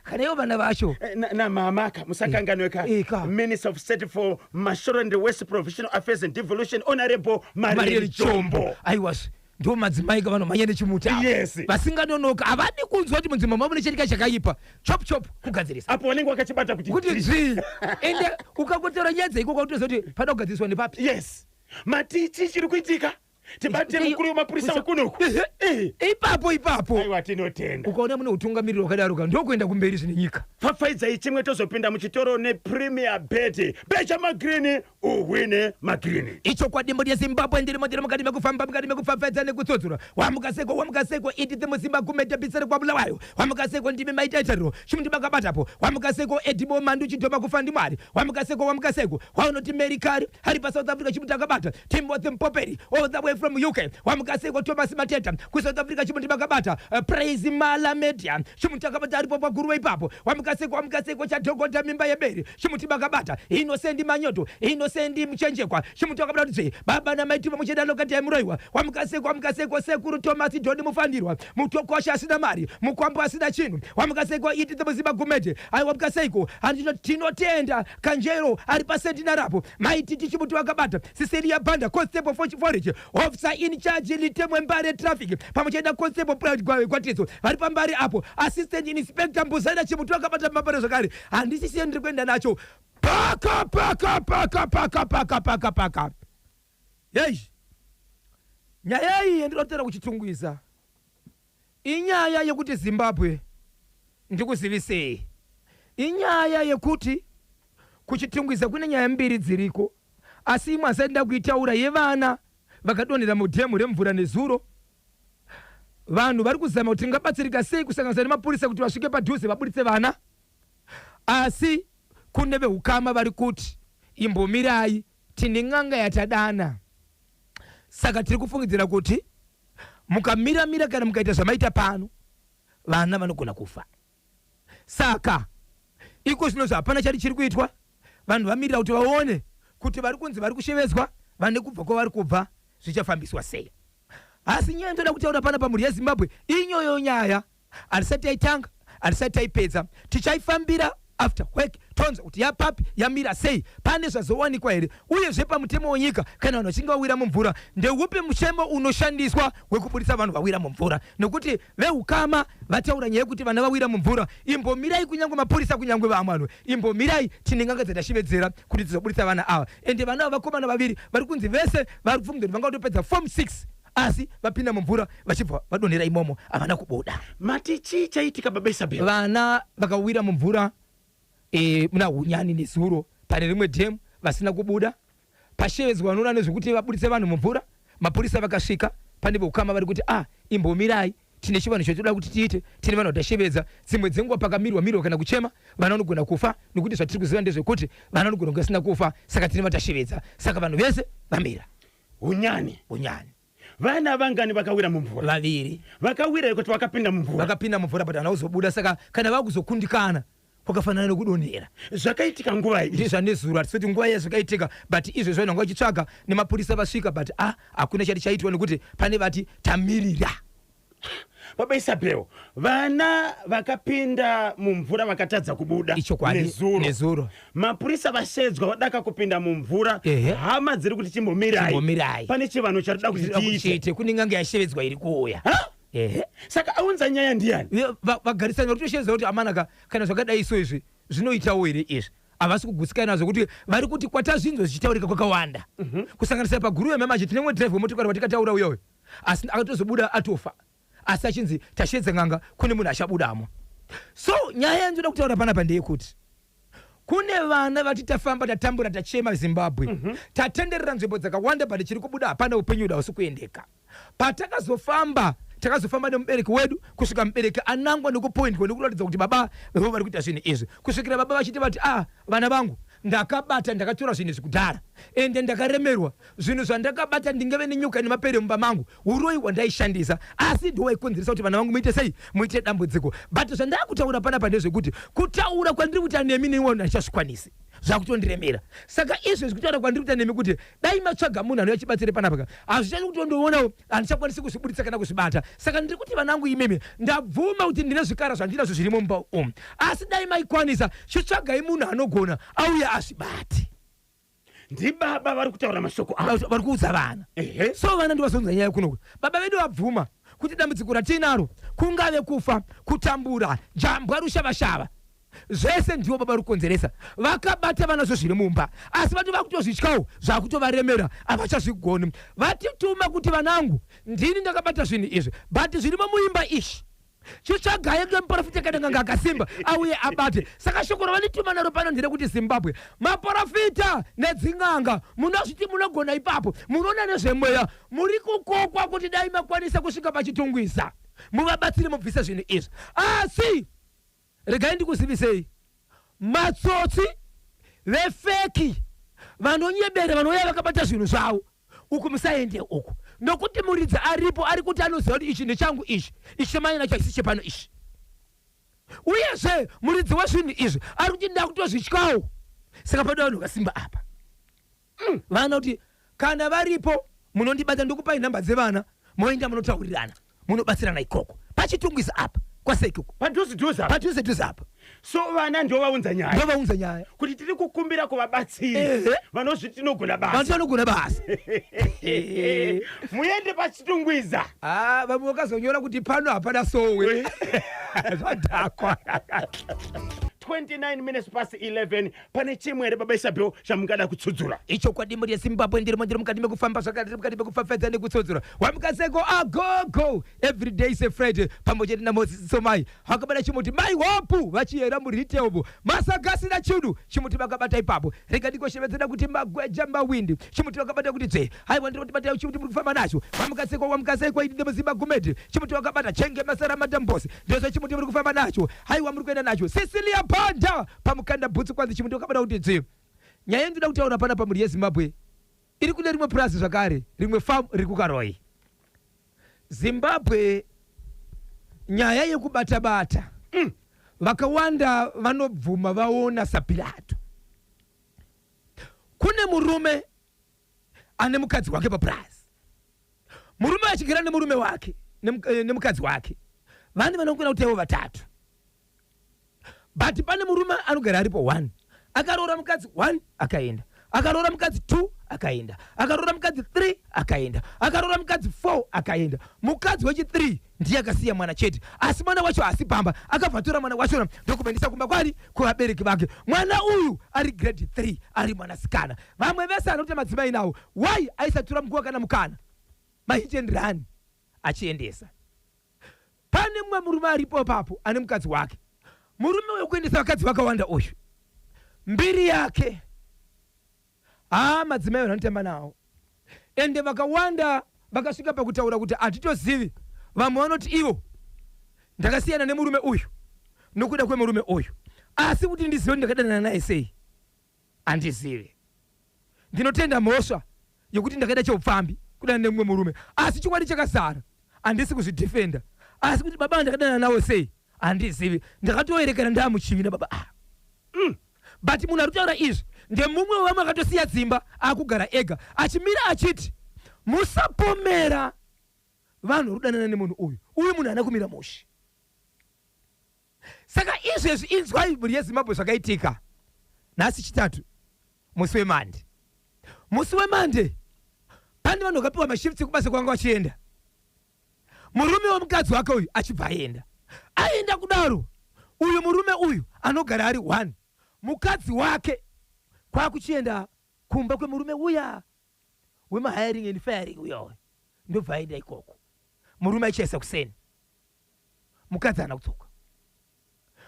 kana ivo vana vacho.
Namamaka musakanganwe ka.
Ka.
Minister of State for Mashona and West Provisional Affairs and Devolution, Honorable Mariel
Mariel
Chombo.
Aiwa, ndo madzimai ka vanomhanya nechimuti ava. Vasinganonoka, havadi kunzwa kuti mudzimba mavo mune chitika chakaipa, chop chop kugadzirisa.
Apo vanenge vakachibata kuti
kuti
dzvi.
Dzvi. Ende ukangotaura nyaya dzaikoko, utoziva kuti pada kugadziriswa nepapi.
Yes, mati chii chiri kuitika? Tibate mukuru wemapurisa wekunoku.
Ehe. Ipapo ipapo.
Aiwa, tinotenda.
Ukaona mune utungamiriri hwakadaro ka, ndokuenda kumberi zvine nyika.
Pfapfaidzai chimwe, tozopinda muchitoro nePremier Bet. Becha magrini, uhwine magrini.
Ichokwadi, mhuri yeZimbabwe, ndirimo, ndiri mukati mekufamba, mukati mekupfapfaidza nekutsodzora. Wamukaseko, wamukaseko, Edith Musimba Gumete Bisere kwaBulawayo. Wamukaseko, ndimi maita itariro chimuti makabatapo. Wamukaseko, Edibo Mandu Chidhoma Kufandi Mwari. Wamukaseko, wamukaseko, waunoti Mary Kari ari paSouth Africa, chimuti akabata. Timothy Mpoperi all the way from UK. Wamukaseko, Thomas Mateta kuSouth Africa, chimuti makabata. Praise Mala Media, chimuti akabata, aripo paguruve ipapo. Wamukaseko, wamukaseko, Chadhogodha Mimba Yeberi, chimuti makabata. Innocent Manyoto, Innocent Muchenjekwa, chimuti wakabata kuti dzve baba namaituma muchedalo kati aimuroiwa. Wamukaseko, wamukaseko, Sekuru Thomas Doni Mufandirwa, mutokosha asina mari, mukwambo asina chinhu. Wamukaseko, Edith Musimba Gumete. Ai, wamukaseko, handino tinotenda Kanjero ari pasentinarapo. Maititi, chimuti wakabata. Cecilia Banda, constable forage officer in charge Litemwe Mbare traffic, pamwe chete naconstable Gwatidzo vari pambari apo. Assistant Inspector Mbuzana, chimuti wakabata mambare zvakare. Handisisiye, ndiri kuenda nacho paka paka paka paka paka paka paka. Yei, nyaya iyi yandinotera kuChitungwiza inyaya yekuti, Zimbabwe, ndikuzivisei, inyaya yekuti kuChitungwiza kune nyaya mbiri dziriko, asi imwe asati ndakuitaura, yevana vakadonhera mudhemu remvura nezuro. Vanhu vari kuzama kuti tingabatsirika sei, kusanganisa nemapurisa, kuti vasvike padhuze vaburitse vana, asi kune veukama vari kuti imbomirai, tine n'anga yatadana, saka tiri kufungidzira kuti mukamiramira kana mukaita zvamaita pano, vana vanogona kufa. Saka iko zvino hapana chati chiri kuitwa. Vanhu vamirira kuti vaone kuti vari kunzi vari kushevedzwa vane kubva kwavari kubva zvichafambiswa sei. Asi nyaya ndoda kutaura pana pamhuri yeZimbabwe inyoyo nyaya hatisati taitanga, hatisati taipedza. Tichaifambira after work, tonzwa kuti yapapi, yamira sei, pane zvazowanikwa here, uyezve pamutemo wenyika kana vanhu vachinge vawira mumvura, ndeupi mutemo unoshandiswa wekubudisa vanhu vawira mumvura? Nokuti veukama vataura nyaya yekuti vana vawira mumvura, imbomirai, kunyange mapurisa, kunyange vamwe vanhu, imbomirai, tine n'anga dzatashevedzera kuti dzizobudisa vana ava. Ende vana ava vakomana vaviri vari kunzi vese vari kufunga kuti vanga vatopedza form 6, asi vapinda mumvura vachibva vadonhera imomo, havana kubuda.
Mati chii chaitika, baba Isabel?
Vana vakawira mumvura muna Hunyani nezuro pane rimwe dhemu, vasina kubuda. Pashevedzwa vanoona nezvekuti vabudise vanhu mumvura, mapurisa vakasvika. Pane veukama vari kuti, "Ah, imbomirai, tine chivanhu chatoda kuti tiite, tine vanhu vatashevedza. Dzimwe dzenguva pakamirwa mirwa kana kuchema, vana vanogona kufa, nekuti zvatiri kuziva ndezvekuti vana vanogona kunge vasina kufa, saka tine vatashevedza." Saka vanhu vese vamira.
Hunyani?
Hunyani.
Vana vangani vakawira mumvura?
Vaviri.
Vakawira kuti vakapinda mumvura?
Vakapinda mumvura, but havana kuzobuda. Saka kana vakuzokundikana, kwakafanana nekudonhera.
Zvakaitika nguva iyi?
Ndizvanezuro. Hatisoti nguva iya zvakaitika, but izvezvo vanhu vanga vachitsvaga nemapurisa vasvika, but ah, hakuna chati chaitwa nekuti pane vati tamirira.
Baba Isabel, vana vakapinda mumvura vakatadza kubuda.
Ichokwadi.
Nezuro.
Nezuro.
Mapurisa vashedzwa, vadaka kupinda mumvura. Hama dziri kuti chimbomirai.
Chimbomirai.
Pane chivanhu chatoda kuti tiite.
Chete kune n'anga yashevedzwa iri kuuya.
Ha?
Ehe.
Saka aunza nyaya ndiani?
Vagarisani vari kutoshevedzwa kuti amanaka, kana zvakadai so, izvi zvinoitawo here izvi? Havasi kugutsikana nazvo, kuti vari kuti kwatazvinzwa zvichitaurika kwakawanda, kusanganisira paGuruve mamachi, tine mumwe driver wemotokari watikataura uyoyo, asi akatozobuda atofa, asi achinzi tashevedza n'anga, kune munhu achabudamo. So nyaya yandinoda kutaura panapa ndeyekuti kune vana vati tafamba, tatambura, tachema Zimbabwe, tatenderera nzvimbo dzakawanda, but chiri kubuda hapana, upenyu hwedu hausi kuendeka. Patakazofamba, takazofamba nemubereki wedu kusvika mubereki anangwa nekupoindwa nekuratidza kuti baba vo vari kuita zvinhu izvi, kusvikira baba vachiti vati, "Ah, vana vangu, ndakabata, ndakatora zvinhu izvi kudhara, ende ndakaremerwa. Zvinhu zvandakabata, ndingave nenyoka nemapere mumba mangu, uroi hwandaishandisa, asi ndowaikonzeresa kuti vana vangu muite sei, muite dambudziko." But zvandakutaura panapa ndezvekuti kutaura kwandiri kuita nemi neiwo handichazvikwanisi, zvakutondiremera. Saka izvezvi kutaura kwandiri kuita nemi kuti dai matsvaga munhu anouya chibatsire panapa ka, hazvichadi kutondoonawo, handichakwanisi kuzvibuditsa kana kuzvibata. Saka ndiri kuti vanangu imimi, ndabvuma kuti ndine zvikara zvandinazvo zvirimo mumba umu, asi dai maikwanisa, chitsvagai munhu anogona auye azvibate.
Ndibaba vari kutaura mashoko avo?
Vari kuudza vana. So vana ndivazonzwa nyaya kunoku, baba vedu vabvuma kuti dambudziko ratinaro, kungave kufa, kutambura, jambwa, rushavashava. Zvese ndivo baba rukonzeresa. Vakabata vanazvo zviri mumba. Asi vati vakutozvityawo zvakutovaremera havachazvigoni. Vatituma kuti vanangu ndini ndakabata zvinhu izvi but zvirimo muimba ishi. Chitsvagai ngemuporofita kana n'anga akasimba auye abate. Saka shoko ravanituma naro pano nderekuti Zimbabwe maporofita nedzin'anga munozviti munogona ipapo munoona nezvemweya muri kukokwa kuti dai makwanisa kusvika paChitungwiza muvabatsire mubvise zvinhu izvi. Asi Regai ndikuzivisei, matsotsi vefeki vanonyebera vanouya vakabata zvinhu zvavo uku musaende uku nokuti muridzi aripo ari kuti anoziva kuti ichi ndechangu ichi ichi chamai nacho hachisi chepano ichi uyezve muridzi wezvinhu izvi ari kuti ndakutozvityawo saka padoda vanhu vakasimba apa vana kuti kana varipo munondibata ndokupai nhamba dzevana moenda munotaurirana munobatsirana ikoko pachitungwiza apa kwaseki uko
padhuze dhuze apa
padhuze dhuze apa
so vana ndovaunza nyaya
ndovaunza nyaya
kuti tiri kukumbira kuvabatsiri vanozviti tinogona basa
vanoti vanogona basa
muende pachitungwiza
ah, vamwe vakazonyora kuti pano hapana sowe zvadhakwa
29 minutes past 11 Pane chimwe here baba Isabel chamungada kutsudzura?
Ichokwadi mhuri yeZimbabwe ndirimo ndiri mukati mekufamba zvakare ndiri mukati mekupfapfaidza nekutsudzura. Wamukaseko agogo every day is a Friday pamwe chete naMoses Somai vakabata chimuti mai Hope vachiyera muretail umo Masagasi naChidu chimuti vakabata ipapo rega ndikoshevedzera kuti magweja mawindi chimuti vakabata kuti dzvee haiwa ndiri kuti batai chimuti muri kufamba nacho Wamukaseko wamukaseko idi ndemuzimba gumedi chimuti vakabata chenge masara madambosi ndozvo chimuti muri kufamba nacho haiwa muri kuenda nacho Cecilia Banda pamukanda bhutsu kwanzi chimuti wakabata kuti dzvi nyaya yandinoda kutaura pana pamhuri yezimbabwe iri kune rimwe purazi zvakare rimwe farm riri kukaroi zimbabwe nyaya yekubata bata vakawanda vanobvuma vaona sapilato kune murume ane mukadzi wake papurazi murume achigara nemurume wake nemukadzi wake vane vanokwana kuti ivo vatatu but pane murume anogara aripo one akaroora mukadzi one akaenda akaroora mukadzi two akaenda akaroora mukadzi three akaenda akaroora mukadzi four akaenda mukadzi wechi three ndiye akasiya mwana chete asi mwana wacho haasi pamba akabva atora mwana wachona ndokumuendesa kumba kwani kuvabereki vake mwana uyu ari grade 3 ari mwanasikana vamwe vese anoita madzimai nawo why aisatora nguva kana mukana mahit and run achiendesa Pane mumwe murume aripo papo ane mukadzi wake. Murume wekuendesa vakadzi vakawanda uyu. Mbiri yake. Haa madzimai vanhu anotamba nawo. Ende vakawanda vakasvika pakutaura kuti hatitozivi. Vamwe vanoti ivo ndakasiyana nemurume uyu nokuda kwemurume uyu. Asi kuti ndizive kuti ndakadanana naye sei handizivi. Ndinotenda mhosva yekuti ndakaita cheupfambi kudanana nemumwe murume asi chokwadi chakazara handisi kuzvidefenda asi kuti baba ndakadanana navo sei handizivi ndakatoerekana ndaamuchivi nababa ava But munhu ari kutaura izvi ndemumwe wevamwe akatosiya dzimba akugara ega achimira achiti musapomera vanhu vari kudanana nemunhu uyu uyu munhu haana kumira mushe saka izvezvi inzwai mhuri yezimbabwe zvakaitika nhasi chitatu musi wemande musi wemande pane vanhu vakapiwa mashifts kubasa kwanga vachienda murume wemukadzi wake uyu achibva aenda aenda kudaro uyu murume uyu anogara ari one mukadzi wake kwakuchienda kumba kwemurume uya wemahiring and firing uya uya ndobva aenda ikoko murume achichaisa kuseni mukadzi haana kudzoka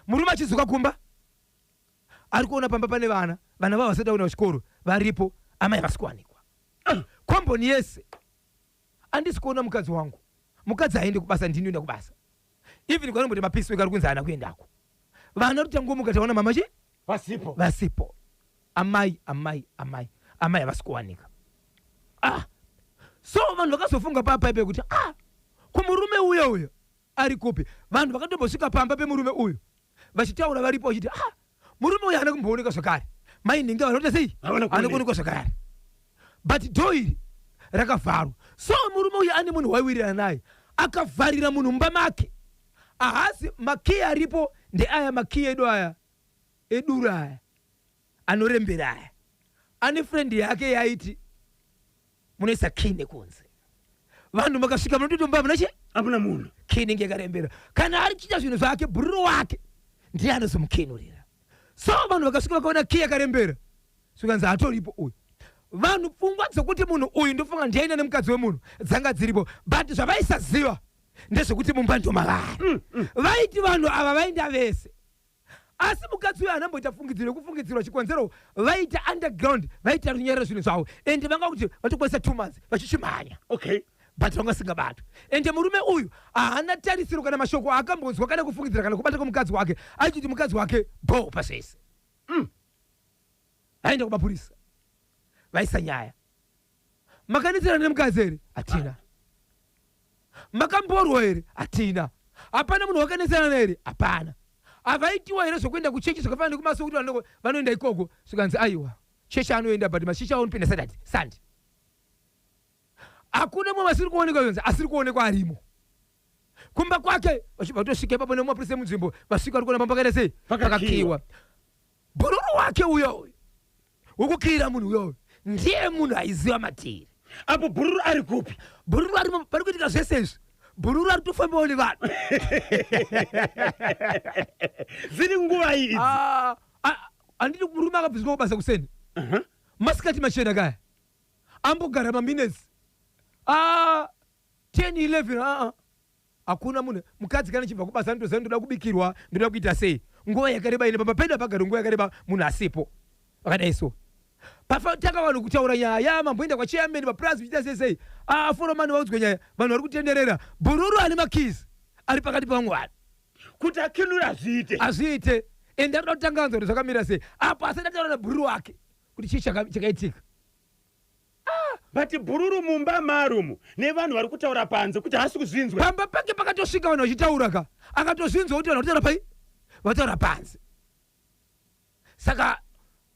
murume achidzoka kumba ari kuona pamba pane vana vana vavo vasati vaenda kuchikoro varipo amai havasi kuwanikwa komboni yese andisi kuona mukadzi wangu mukadzi haende kubasa ndini ndoenda kubasa even kwanomboti mapisi weka ari kunzi haana kuendako vana rutangomuka taona mama chi
vasipo
vasipo amai amai amai amai havasi kuwanika ah so vanhu vakazofunga papa ipe kuti ah kumurume uyo uyo ari kupi vanhu vakatombosvika pamba pemurume uyu vachitaura varipo vachiti ah murume uyu haana kumboonekwa zvakare mai nhingi vanoita sei
Havana
haana kuonekwa zvakare but door iri rakavharwa so murume uyu ane munhu waiwirirana naye akavharira munhu mumba make ahasi makiyi aripo ndeaya makiyi edu aya eduru aya anorembera aya ane friend yake yaiti munoisa key nekunze vanhu makasvika munototomba muna che
Hamuna munhu.
Key inenge yakarembera kana ari chiita zvinhu zvake bhururu wake ndiye anozomukenurira. So vanhu vakasvika vakaona kiyi yakarembera, zvikanzi hatoripo uyu. Vanhu pfungwa dzokuti munhu uyu ndofunga ndiaina nemukadzi wemunhu dzanga dziripo, but zvavaisaziva ndezvekuti mumba ndomavari. Vaiti vanhu ava vaenda vese, asi mukadzi uyu haanamboita fungidziro yekufungidzirwa. Chikonzero, vaita underground, vaita runyararo zvinhu zvavo, ende vanga kuti vatokwanisa 2 months vachichimhanya, but vanga vasingabatwi. Ende murume uyu haana tarisiro kana mashoko aakambonzwa kana kufungidzira kana kubata kwemukadzi wake, achiti mukadzi wake bo pazvese. Vaenda kumapurisa, vaisa nyaya. Makanetsana nemukadzi here? Hatina. Makamborwa here? Hatina. Hapana munhu wakanetsana here? Hapana. Havaitiwa here zvokuenda kuchechi zvakafanana nekumaso kuti vanoenda ikoko? Zvikanzi aiwa, chechi anoenda, but machechi aonopinda Saturday, Sunday. Hakuna mumwe asiri kuonekwa. Zvonzi asiri kuonekwa arimo kumba kwake. Vachibva vatosvika ipapo nemapurisa emunzvimbo, vasvika vari kuona pamba pakaita sei?
Pakakiyiwa.
Pakakiyiwa. Bhururu wake uyoyo wekukiyira munhu uyoyo ndiye munhu aiziva matiri.
Apo bhururu ari kupi?
Bhururu arimo pari kuitika zvese izvi. Bhururu ari kutofambawo nevanhu.
Dziri nguva idzi?
Ah, ah, handidi. Murume akabviswa kubasa kuseni, masikati machena kaya, ambogara maminutes 10 11, aa hakuna munhu. Mukadzi kana chibva kubasa anotoziva, ndoda kubikirwa, ndoda kuita sei. Nguva yakareba ine pamba pedu hapagari nguva yakareba munhu asipo. Vakadai so, pafatanga vanhu kutaura nyaya, mamboenda kwachairman papurazi vichiita sei sei, foromani vaudzwe nyaya, vanhu vari kutenderera. Bhururu ane makeys ari pakati pevamwe vanhu.
Kuti akinura zviite.
Hazviite. Ende arikuda kutanga anzwa kuti zvakamira sei apo asati ataura nabhururu wake kuti chii chakaitika.
But bhururu mumba marumu nevanhu vari kutaura panze kuti haasi kuzvinzwa.
Pamba pake pakatosvika vanhu vachitaura ka, akatozvinzwa kuti vanhu vataura pai, vataura panze. Saka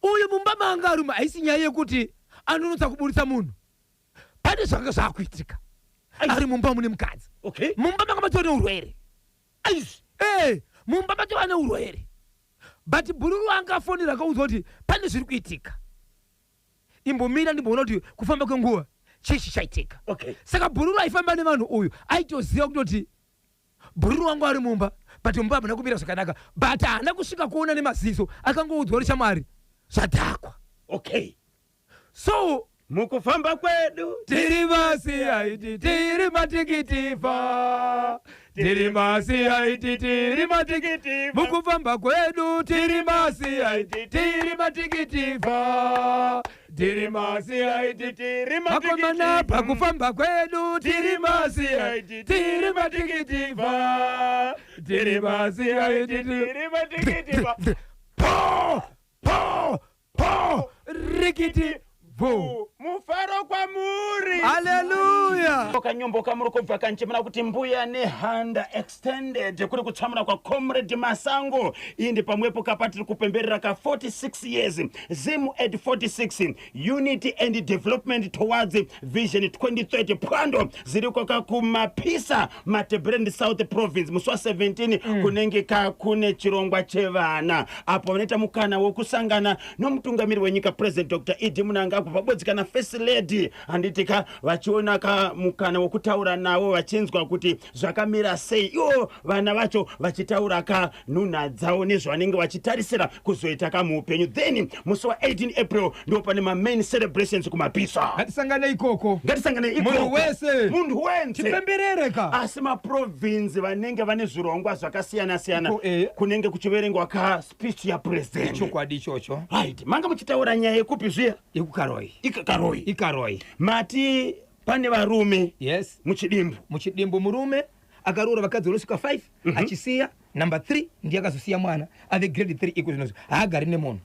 uyu mumba maanga arume, haisi nyaya yekuti anonotsa kuburitsa munhu. Pane zvakanga zvaakuitika ari mumba mune mukadzi. Mumba manga matova neurwere. Ee, mumba matova neurwere, but bhururu anga afonera akaudzwa kuti pane zviri kuitika, imbomira ndimboona kuti kufamba kwenguva chii chichaitika. Saka bhururu aifamba nevanhu uyu aitoziva kutoti bhururu wangu ari mumba, but mumba hamuna kumira zvakanaka, but haana kusvika kuona nemaziso. Akangoudzwa kuti shamwari, zvadhakwa. So
Mukufamba kwedu
tiri masiyaiti, tiri matikitiva, tiri masiyaiti, tiri matikiti. Mukufamba kwedu tiri masiyaiti, tiri matikitiva, tiri masiyaiti,
tiri
vakomana. Pakufamba kwedu tiri masiyaiti, tiri matikitiva, tiri masiyaiti,
tiri matikitiva.
Po po po, rikiti bvu.
Mufaro kwamuri.
Haleluya.
Kanyombo kamuri kubva kanchemera kuti Mbuya Nehanda Extended, kuri kutsamura kwaComrade Masango. Iyi ndi pamwepo kapatiri kupemberera ka 46 years Zim at 46, unity and development towards Vision 2030. Phwando ziriko kakumapisa Matabeleland South Province musi wa17. Kunenge ka kune chirongwa chevana apo vanoita mukana wekusangana nomutungamiri wenyika, President Dr ED Mnangagwa, pabodzi kana First Lady, handitika, vachiona ka mukana wekutaura navo, vachinzwa kuti zvakamira sei, ivo vana vacho vachitaura ka nhunha dzavo nezvavanenge vachitarisira kuzoita ka muupenyu. Then musi wa18 April ndo pane mamain celebrations kumapisa.
Ngatisangane ikoko.
Ngatisangane ikoko.
Munhu wese.
Munhu wese.
Tipemberere ka.
Asi maprovinsi vanenge vane zvirongwa zvakasiyana-siyana,
Iko, eh.
kunenge kuchiverengwa ka speech yapresident.
Chokwadi ichocho.
Right, manga muchitaura nyaya yekupi zviya?
Yekukaroi.
Ikakaroi.
Ikaroi.
Mati pane varume.
Yes.
Muchidimbu.
Muchidimbu, murume akaroora vakadzi vanosvika 5, achisiya number 3, ndiye akazosiya mwana ave grade 3 iko zvinozvo, haagari nemunhu.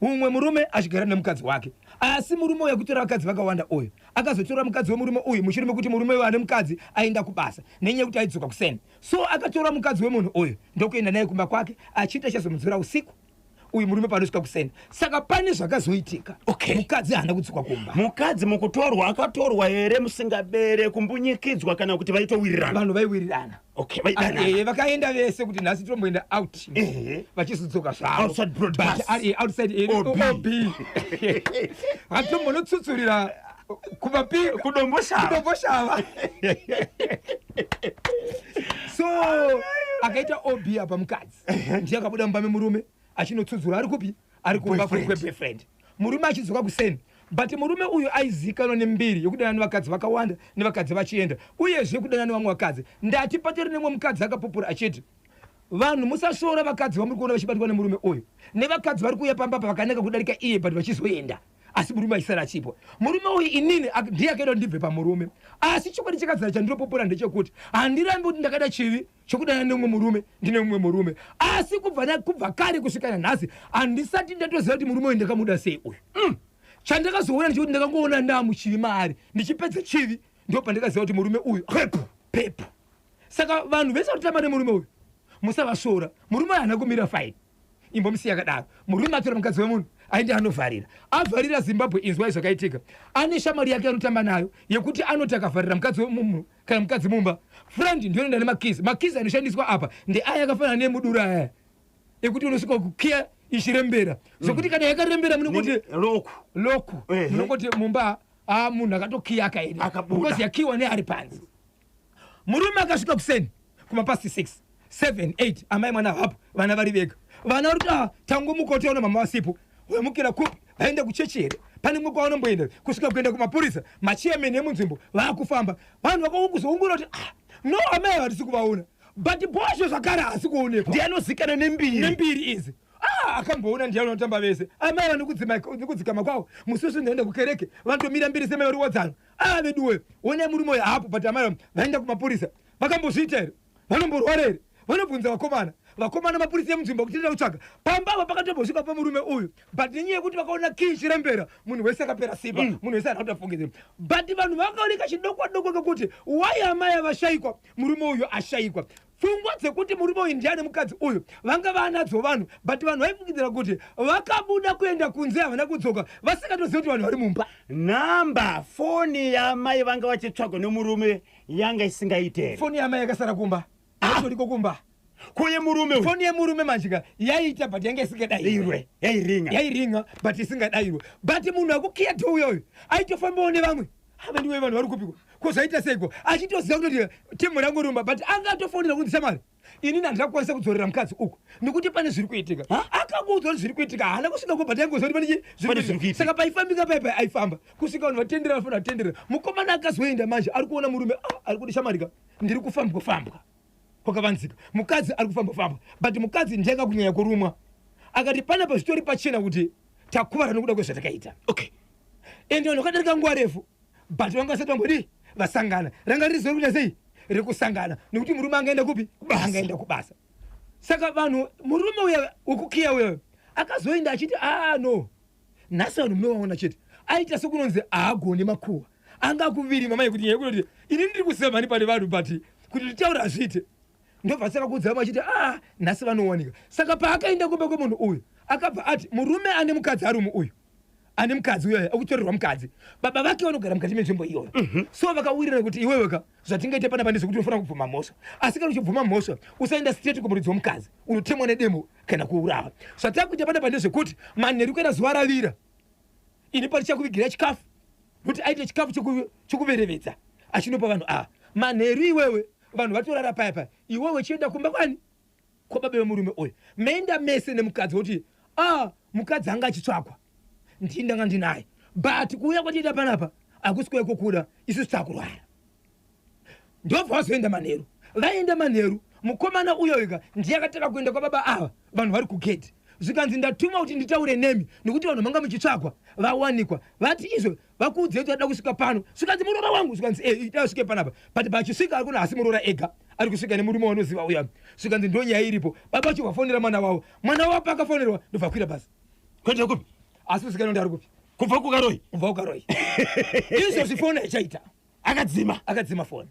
Umwe murume achigara nemukadzi wake, asi murume uyu akutora vakadzi vakawanda uyu akazotora mukadzi wemurume uyu mushure mekuti murume uyu ane mukadzi aenda kubasa nenyaya yekuti aidzoka kuseni. So akatora mukadzi wemunhu uyu ndokuenda naye kumba kwake, achiita chazomudzura usiku uyu murume panosvika kuseni. Saka pane zvakazoitika. Mukadzi haana kudzoka kumba.
Mukadzi mukutorwa akatorwa here musingabere kumbunyikidzwa kana kuti vaitowirirana?
Vanhu vaiwirirana.
Okay, vaidanana.
Vakaenda vese kuti nhasi tomboenda out, vachizodzoka zvavo.
Outside broadcast.
But, outside
OB.
OB, vatombonotsuntsurira kumapinga.
Kudomboshava.
Kudomboshava. So akaita OB apa, mukadzi ndiye akabuda mumba memurume. Achinotsudzura ari kupi? Ari kumba
Boyfriend.
Kweboyfriend. Murume achidzoka kuseni, but murume uyu aizikanwa nembiri yekudanana nevakadzi vakawanda, nevakadzi vachienda, uyezve kudanana nevamwe vakadzi. Ndati patori nemumwe mukadzi akapupura achiti, "Vanhu musasvora vakadzi vamuri kuona vachibatwa nemurume uyu, nevakadzi vari kuuya pamba pa vakanaka kudarika iye, but vachizoenda, asi murume achisara achipo." Murume uyu inini ndiye akaenda kuti ndibve pamurume, asi chokwadi chakazara chandinopupura ndechekuti handirambi kuti ndakada chivi chokudana nemumwe murume, ndine mumwe murume, asi kubva kare kusvika nanhasi handisati ndatoziva kuti murume uyu ndakamuda sei uyu. Chandakazoona ndechekuti ndakangoona ndamuchivi maari, ndichipedza chivi ndo pandakaziva kuti murume uyu
Pepu.
Pepu. Saka vanhu vese vari kutamba nemurume uyu, musavasvora. Murume uyu haana kumira fine, imbomusiya akadaro. Murume atora mukadzi wemunhu, aende anovharira, avharira. Zimbabwe, inzwai zvakaitika. Ane shamwari yake anotamba nayo yekuti anoti akavharira mukadzi wemunhu kana mukadzi mumba, friend ndionoenda nemakeys. Makeys anoshandiswa apa ndeaya akafanana nemudura aya ekuti unosvika kukiya ichirembera, zvokuti kana yakarembera munongoti
Lock.
Lock. Munongoti mumba a munhu akatokiya akaenda.
Akabuda.
Because yakiwa neari panze. Murume akasvika kuseni kumapast 6, 7, 8, amai mwana hapo, vana vari vega. Vana vari kuti, "Ah, tangomuka taona mama vasipo, wemukira kupi? Vaenda kuchechi here? Pane mwe kwavanomboenda?" Kusvika kuenda kumapurisa, machairman emunzvimbo vaakufamba, vanhu vakakuzoungura kuti, "Ah, no, amai hatisi kuvaona." But Bhozho zvakare haasi kuonekwa.
Ndiye anozikanwa nembiri.
Nembiri izi. Ah, akamboona ndiani vanotamba vese, amai vanekudzikama kwavo. Musi wese ndaenda kukereke, vanotomira mbiri semai vari wadzano. Ah, veduwe, onai murume uyu hapo, but amai vaenda kumapurisa. Vakambozviita here? Vanomborwara here? Vanobvunza vakomana, vakomana, mapurisa emunzvimbo kuti kutsvaga pamba apa pakatombosvika pamurume uyu, but nenyaya yekuti vakaona kii chirembera, munhu wese akapera simba. Munhu wese haana kutofungidzira, but vanhu vakaoneka chidokwa dokwa kekuti wai amai avashayikwa, murume uyu ashayikwa. Pfungwa dzekuti murume uyu ndiani mukadzi uyu vanga vaanadzo vanhu, but vanhu vaifungidzira kuti vakabuda kuenda kunze, havana kudzoka, vasingatozivi kuti vanhu vari mumba.
Nhamba foni yamai vanga vachitsvagwa nemurume yanga isingaite here?
Foni yamai yakasara kumba, yatoriko kumba.
Kuye murume uyu?
Foni yemurume manjika yaita, but yanga isingadayirwe.
Irwe yairinga.
Yairinga but isingadayirwe, but munhu akukiya to uyoyo aitofambawo nevamwe ava. Ndiwe vanhu vari kupiko ko? Zvaita seiko? Achitoziva kutoti timu rangu rumba, but anga atofonera kunzi, "Shamwari, inini handina kukwanisa kudzorera mukadzi uku nekuti pane zviri kuitika." Akakuudza kuti zviri kuitika, haana kusvika ko, but aingoziva kuti pane chii?
Pane zviri kuitika.
Saka paifambika paipai aifamba kusvika vanhu vatendera, vafanira vatendera. Mukomana akazoenda manje ari kuona murume, ah, ari kuti, "Shamarika, ndiri kufambwa fambwa kwakavanzika." Mukadzi ari kufamba famba, but mukadzi ndiye akakunyanya kurumwa. Akati panapa zvitori pachena kuti takuvara nokuda kwezvatakaita. Ende vanhu vakadarika nguva refu, but vanga vasati vambodii vasangana. Ranga riri zuva rekuita sei rekusangana, nekuti murume angaenda kupi? Angaenda kubasa. Saka vanhu, murume uya wekukiya uya akazoenda achiti, "Aa, no, nhasi vanhu munovaona chete." Aita sekunonzi haagoni makuhwa, anga akuvirima mai kuti nyaya yekutoti ini ndiri kuziva mhani pane vanhu, but kuti nditaure hazviite. Ndobva saka kuudza vamwe achiti, "A, nhasi vanowanika." Saka paakaenda kumba kwemunhu uyu, akabva ati murume ane mukadzi arume uyu ane mukadzi uyoyo akutorerwa mukadzi, baba vake vanogara mukati menzvimbo iyoyo. So vakawirirana kuti, "Iweweka, zvatingaite panapa ndezvekuti unofanira kubvuma mhosva, asi kana uchibvuma mhosva usaenda straight kumuridzi womukadzi, unotemwa nedemo kana kuurawa. Zvatakuita panapa ndezvekuti manheru kuenda zuva ravira, ini parichakuvigira chikafu," kuti aite chikafu chokuverevedza achinopa vanhu ava. "Manheru iwewe, vanhu vatorara paya paya, iwewe chienda kumba kwani kwababa vemurume uyu, maenda mese nemukadzi, woti, 'A, mukadzi anga achitsvakwa, ndii ndanga ndinaye, but kuuya kwatiita panapa hakusi kuuya kwokuda, isusu takurwara.'" Ndobva vazoenda manheru. Vaenda manheru, mukomana uyoyika ndiye akatanga kuenda kwababa ava, vanhu vari kugedhi. Zvikanzi, "Ndatuma kuti nditaure nemi nekuti vanhu vanga muchitsvakwa vawanikwa. Vati izvo vakuudzei kuti vada kusvika pano." Zvikanzi, "Muroora wangu?" Zvikanzi, "E, ida asvike panapa." But pachisvika ari kuna hasi muroora ega, ari kusvika nemurume wanoziva uya. Zvikanzi, "Ndo nyaya iripo." Baba vacho vafonera mwana wavo. Mwana wavo paakafonerwa, ndobva akwira bhasi.
Kuenda kupi?
Asi kusikana ndi ari kupi.
Kubva kuKaroi?
Kubva kuKaroi. Izvozvi foni haichaita.
Akadzima.
Akadzima foni.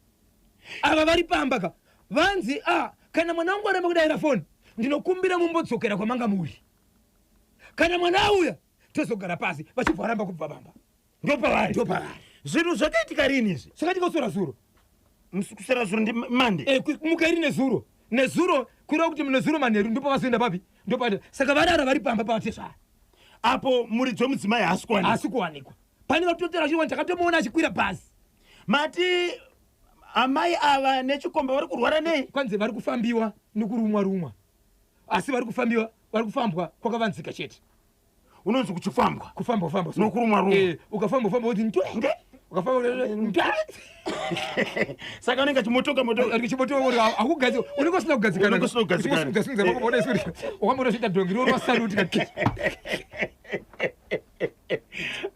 Ava vari pamba ka, vanzi, "A, kana mwana wangu aramba kudayira foni, ndinokumbira mumbodzokera kwamanga muri. Kana mwana auya tozogara pasi." Vachibva varamba kubva pamba.
Ndopavari.
Ndopavari.
Zvinhu zvakaitika rini izvi?
Zvakaitika kusora zuro.
Kusera zuro ndi Monday?
Eh, muka iri nezuro, nezuro, kureva kuti nezuro manheru ndipo vazoenda papi, ndopati. Saka varara vari pamba pavatezvara.
Apo muridzi wemudzimai haasi kuwanikwa.
Haasi kuwanikwa. Pane vatotera chiwani, takatomuona achikwira bhazi.
Mati amai ava nechikomba vari kurwara nei?
Kwanzi vari kufambiwa nekurumwa rumwa, asi vari kufambiwa. vari kufambwa kwakavanzika chete.
Unonzi kuchifambwa.
Kufamba kufamba.
Nokurumwa rumwa.
Eh, ukafamba ufamba kuti ntwe.
Nde.
Ukafamba ntwe.
Saka unenge chimotoka motoka.
Ari kuchimotoka kuti hakugadzika. Unenge usina kugadzikana.
Unenge usina kugadzikana.
Usinga makomboda isuri. Wakamboda zviita dhongi roro saluti kati.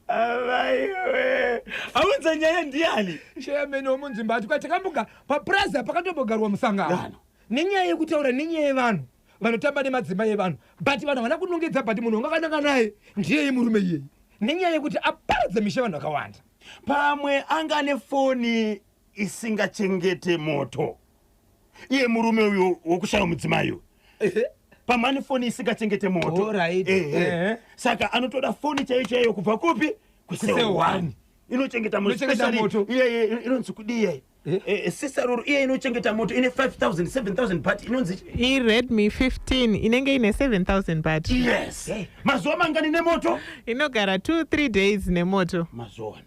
Avaiwe. Aunza nyaya ndiani?
Chairman womunzvimbo ati kwati takamboga papraza pakatombogarwa musangano.
Ngano.
Nenyaya yekutaura nenyaya yevanhu vanotamba nemadzimai evanhu but vanhu havana kunongedza but munhu wangakananga naye ndiyeye murume iyeye nenyaya yekuti aparadza misha vanhu vakawanda.
Pamwe anga ane foni isingachengete moto. Iye murume uyu wokushaya mudzimai uyu. Pamwe ane foni isingachengete moto.
Alright.
Ehe.
Ehe.
Saka anotoda foni chaiyo chaiyo kubva kupi?
Kusel 1.
Inochengeta moto.
Inochengeta
Especially
moto.
Iye inonzi kudii iye?
Eh?
Sisaruru iye inochengeta moto ine 5000 7000 but inonzi
Iredmi 15 inenge ine 7000 battery.
Yes. Mazuva mangani nemoto?
Inogara 2-3 days nemoto.
Mazuva.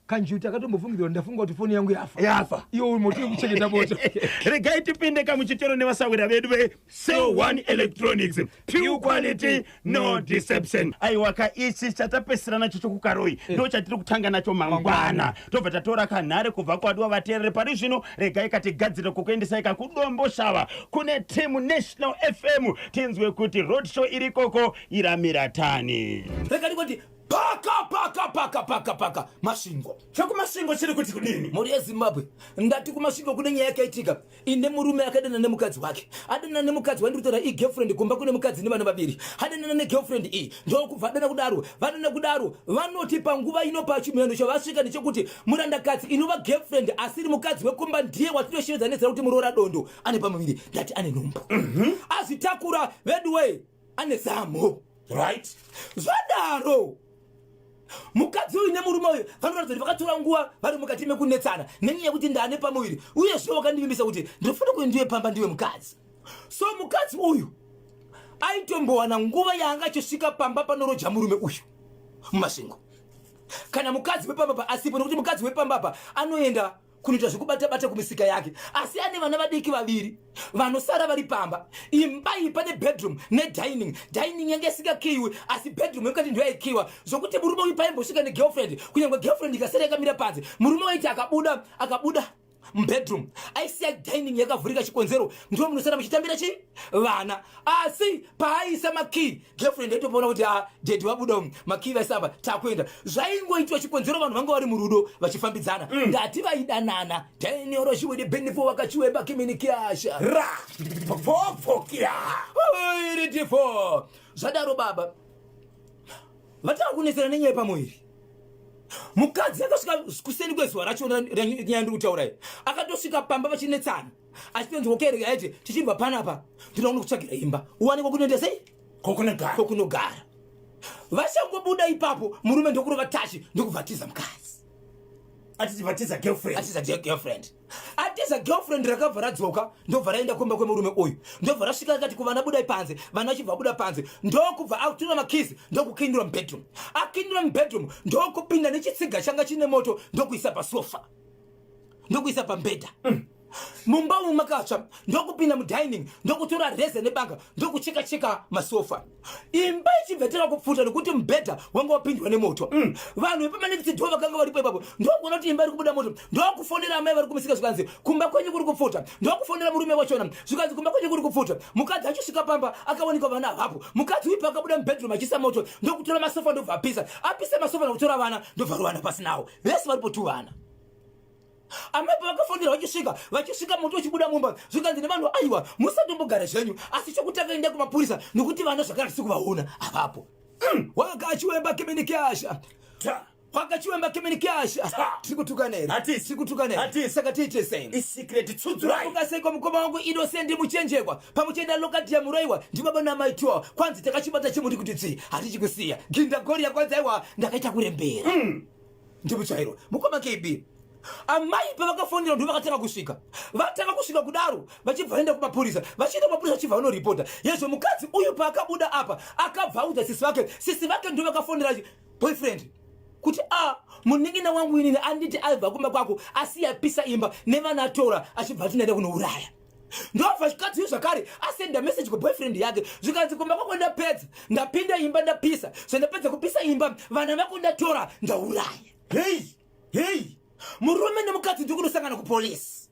Kanjuti akatombofungidzira ndafunga kuti foni yangu yafa.
Yafa.
Iwo moto wekuchengeta moto.
Regai tipinde kamuchitoro nevasawira vedu ve-Cell 1 Electronics. Pure quality, no deception. Aiwa ka ichi chatapesera nacho chokukaroi ndo chatiri kutanga nacho mangwana. Tobva tatora kanhare kubva kwadiwa vateereri pari zvino. Regai katigadzire kukuendesai kakudombo shava kune team National FM tinzwe kuti roadshow iri ikoko iramira tani.
Rega ndingoti paka paka paka paka paka Masvingo.
Chokumasvingo chiri kuti kudini?
Mhuri yeZimbabwe, ndati kuMasvingo kune nyaya yakaitika ine murume akadanana nemukadzi wake. Adanana nemukadzi wandiri kutaura igirlfriend, kumba kune mukadzi nevana vaviri. Adanana negirlfriend iyi ndokubva adana kudaro, vadana kudaro vanoti panguva ino pachimheno chavasvika ndechekuti murandakadzi inova girlfriend asiri mukadzi wekumba ndiye watinoshevedza nezita kuti muroora dondo ane pamuviri, ndati ane nhumbu. Azvitakura veduwe ane zamu.
Right.
Zvadaro mukadzi uyu nemurume uyu vanoratidza kuti vakatora nguva vari mukati mekunetsana nenyaya yekuti ndane pamuviri uyezve wakandivimbisa kuti ndinofanira kuti ndiwe pamba ndiwe mukadzi. So mukadzi uyu aitombowana nguva yaanga achisvika pamba panoroja murume uyu muMasvingo kana mukadzi wepamba pa asipo, nekuti mukadzi wepamba pa anoenda kunoita zvekubata-bata kumisika yake, asi ane vana vadiki vaviri vanosara vari pamba. Imba iyi pane bedroom nedining. Dining yange isingakiyiwi, asi bedroom yemukati ndiyo yaikiyiwa, zvokuti murume uyu paimbosvika negirlfriend, kunyange girlfriend ikasara yakamira panze, murume waiti akabuda akabuda mubedroom aisiya dining yakavhurika. Chikonzero ndiwo munosara muchitambira chi vana, asi paaisa makii girlfriend aitopaona kuti a daddy vabuda umu, makii vaisamba takuenda. Zvaingoitwa chikonzero vanhu vanga vari murudo vachifambidzana. Ndati vaidanana danioroshiwede benifo wakachiweba kiminikiasha
Ra. Popopokya.
iritifo. Zvadaro baba vatanga kunetsana nenyaya yepamuviri. Mukadzi akasvika kuseni kwezuva racho nyaya ndiri kutaura iyi, akatosvika pamba vachinetsana achitonzi okay, aiti tichibva panapa ndinoona kutsvagira imba uwanikwa kunoenda sei
Kokunogara.
Kokunogara. Vachangobuda ipapo murume ndokurova tachi ndokubva atiza mukadzi.
Atichibatiza girlfriend.
Atiza girlfriend, atiza girlfriend. Rakabva radzoka ndobva raenda kumba kwemurume uyu, ndobva rasvika akati kuvana budai panze. Vana vachibva vabuda panze ndokubva atora makeys ndokukindura mubedroom. Akindura mubedroom ndokupinda nechitsiga changa chine moto ndokuisa pasofa ndokuisa pambedha. Mumba umu makatsva. Ndokupinda mudining ndokutora reza nebanga ndokucheka cheka masofa, imba ichibvetera kupfuta nekuti mubhedha wanga wapindwa nemoto. Vanhu vepamanekisi ndo vakanga varipo ipapo ndokuona kuti imba iri kubuda moto, ndokufonera amai vari kumusika, zvikanzi kumba kwenyu kuri kupfuta. Ndokufonera murume wachona, zvikanzi kumba kwenyu kuri kupfuta. Mukadzi achisvika pamba akawanikwa vana havapo. Mukadzi uyu paakabuda mubedroom achiisa moto ndokutora masofa ndobva apisa, apisa masofa ndokutora vana ndobva ruvana pasinawo vese varipo tu vana. Amai pavakafonera vachisvika, vachisvika moto uchibuda mumba, zvikanzi nevanhu aiwa musatombogara zvenyu, asi chokutanga enda kumapurisa nekuti vana zvakare tisi kuvaona avapo. Wakachiwemba kemenikiasha.
Ta.
Wakachiwemba kemenikiasha.
Ta.
Tiri kutukana here?
Hatisi.
Tiri kutukana here?
Hatisi.
Saka tiite sei?
Isecret tsudzurai.
Ukasekwa mukoma wangu Innocent Muchenjekwa pamuchenda lokati yamuroiwa ndibaba namaitiwa kwanzi takachibata chimuti kuti tsi hatichikusiya ginda goria kwanzi aiwa ndakaita kurembera ndimutsvairo mukoma KB. Amai pavakafonera ndo vakatanga kusvika, vatanga kusvika kudaro vachibva vaenda kumapurisa, vachienda kumapurisa vachibva vanoripota yezvo. Mukadzi uyu paakabuda apa akabva audza sisi vake, sisi vake ndo vakafonera boyfriend kuti a munin'ina wangu inini anditi aibva kumba kwako asi yapisa imba nevana atora achibva ati ndaenda kunouraya. Ndobva chikadzi uyu zvakare asenda message kuboyfriend yake, zvikanzi kumba kwako ndapedza, ndapinda imba ndapisa, zvandapedza kupisa imba vana vako ndatora ndauraya.
Hei hei.
Murume nemukadzi ndikunosangana kupolisi.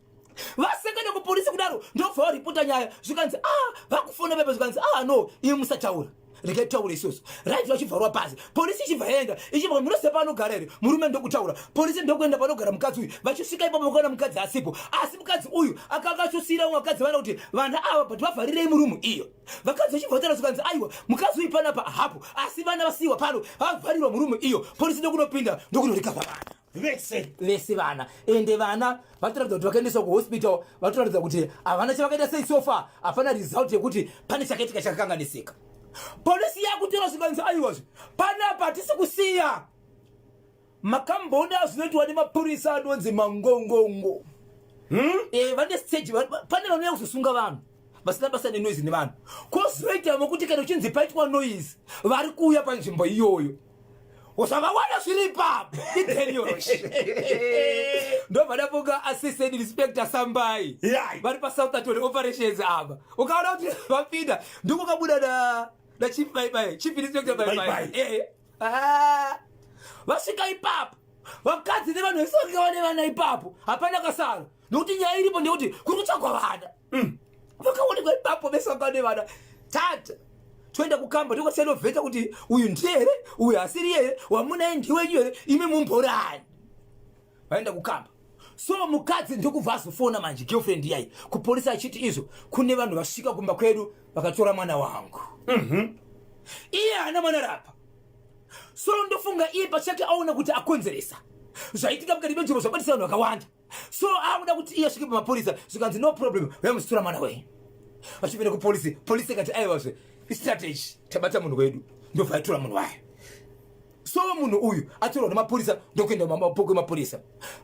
Vasangana kupolisi kudaro, ndobva varipota nyaya, zvikanzi ah, vakufona pepa, zvikanzi ah no, iwe musataura, regai taura isusu. Right, vachibvarwa pasi, polisi ichibva yaenda, ichibva munoziva paanogara here? Murume ndokutaura, polisi ndokuenda panogara mukadzi uyu. Vachisvika ipapo vakaona mukadzi asipo, asi mukadzi uyu akanga achosiyira vamwe vakadzi vana kuti vana ava but vavharirei murumu iyo. Vakadzi vachibva vataura, zvikanzi aiwa, mukadzi uyu panapa hapo, asi vana vasiyiwa pano vavharirwa murumu iyo. Polisi ndokunopinda ndokunorikava vana
vese
vese vana. Ende vana vatoratidza kuti vakaendeswa kuhospital, vatoratidza kuti havana chavakaita sei. So far hapana result yekuti pane chakaitika chakakanganisika. Polisi yakutora, zvikanzi aiwazve panapa hatisi kusiya. Makamboona zvinoitwa nemapurisa anonzi mangongongo? Vane stage, pane vanouya kuzosunga vanhu vasina basa nenoise nevanhu. Kwozoita mokuti kana uchinzi paitwa noise, vari kuuya panzvimbo iyoyo zvakawanda zviri ipapo idenios. Ndobva ndafunga Assistant Inspector Sambai vari paSoutherton operations apa. Ukaona kuti vapinda, ndikukabuda na Chief Baibai, Chief Inspector Baibai. Ah, vasvika ipapo vakadzi nevanhu vese vakanga vane vana ipapo, hapana kasara, nokuti nyaya iripo ndekuti kuri kutsvagwa vana. Vakaonekwa ipapo vese vanga vane vana. Tata toenda kukamba, tokasiyanovheta kuti uyu ndiye here, uyu asiri here, wamunaye ndiwenyu here, imi mumborani. Vaenda kukamba. So mukadzi ndokubva azofona manje girlfriend yai kupolisi achiti izvo kune vanhu vasvika kumba kwedu vakatora mwana wangu. Iye haana mwana rapa. So ndofunga iye pachake aona kuti akonzeresa zvaitika mukati menzvimbo, zvabatisa vanhu vakawanda, so akuda kuti iye asvike pamapurisa. Zvikanzi no problem, vamusitora mwana wenyu. Vachipinda kupolisi, polisi ikati aiwazve, istrategy, tabata munhu wedu. Ndobva yatora munhu wayo. So munhu uyu atorwa nemapurisa, ndokuenda mumapoko emapurisa.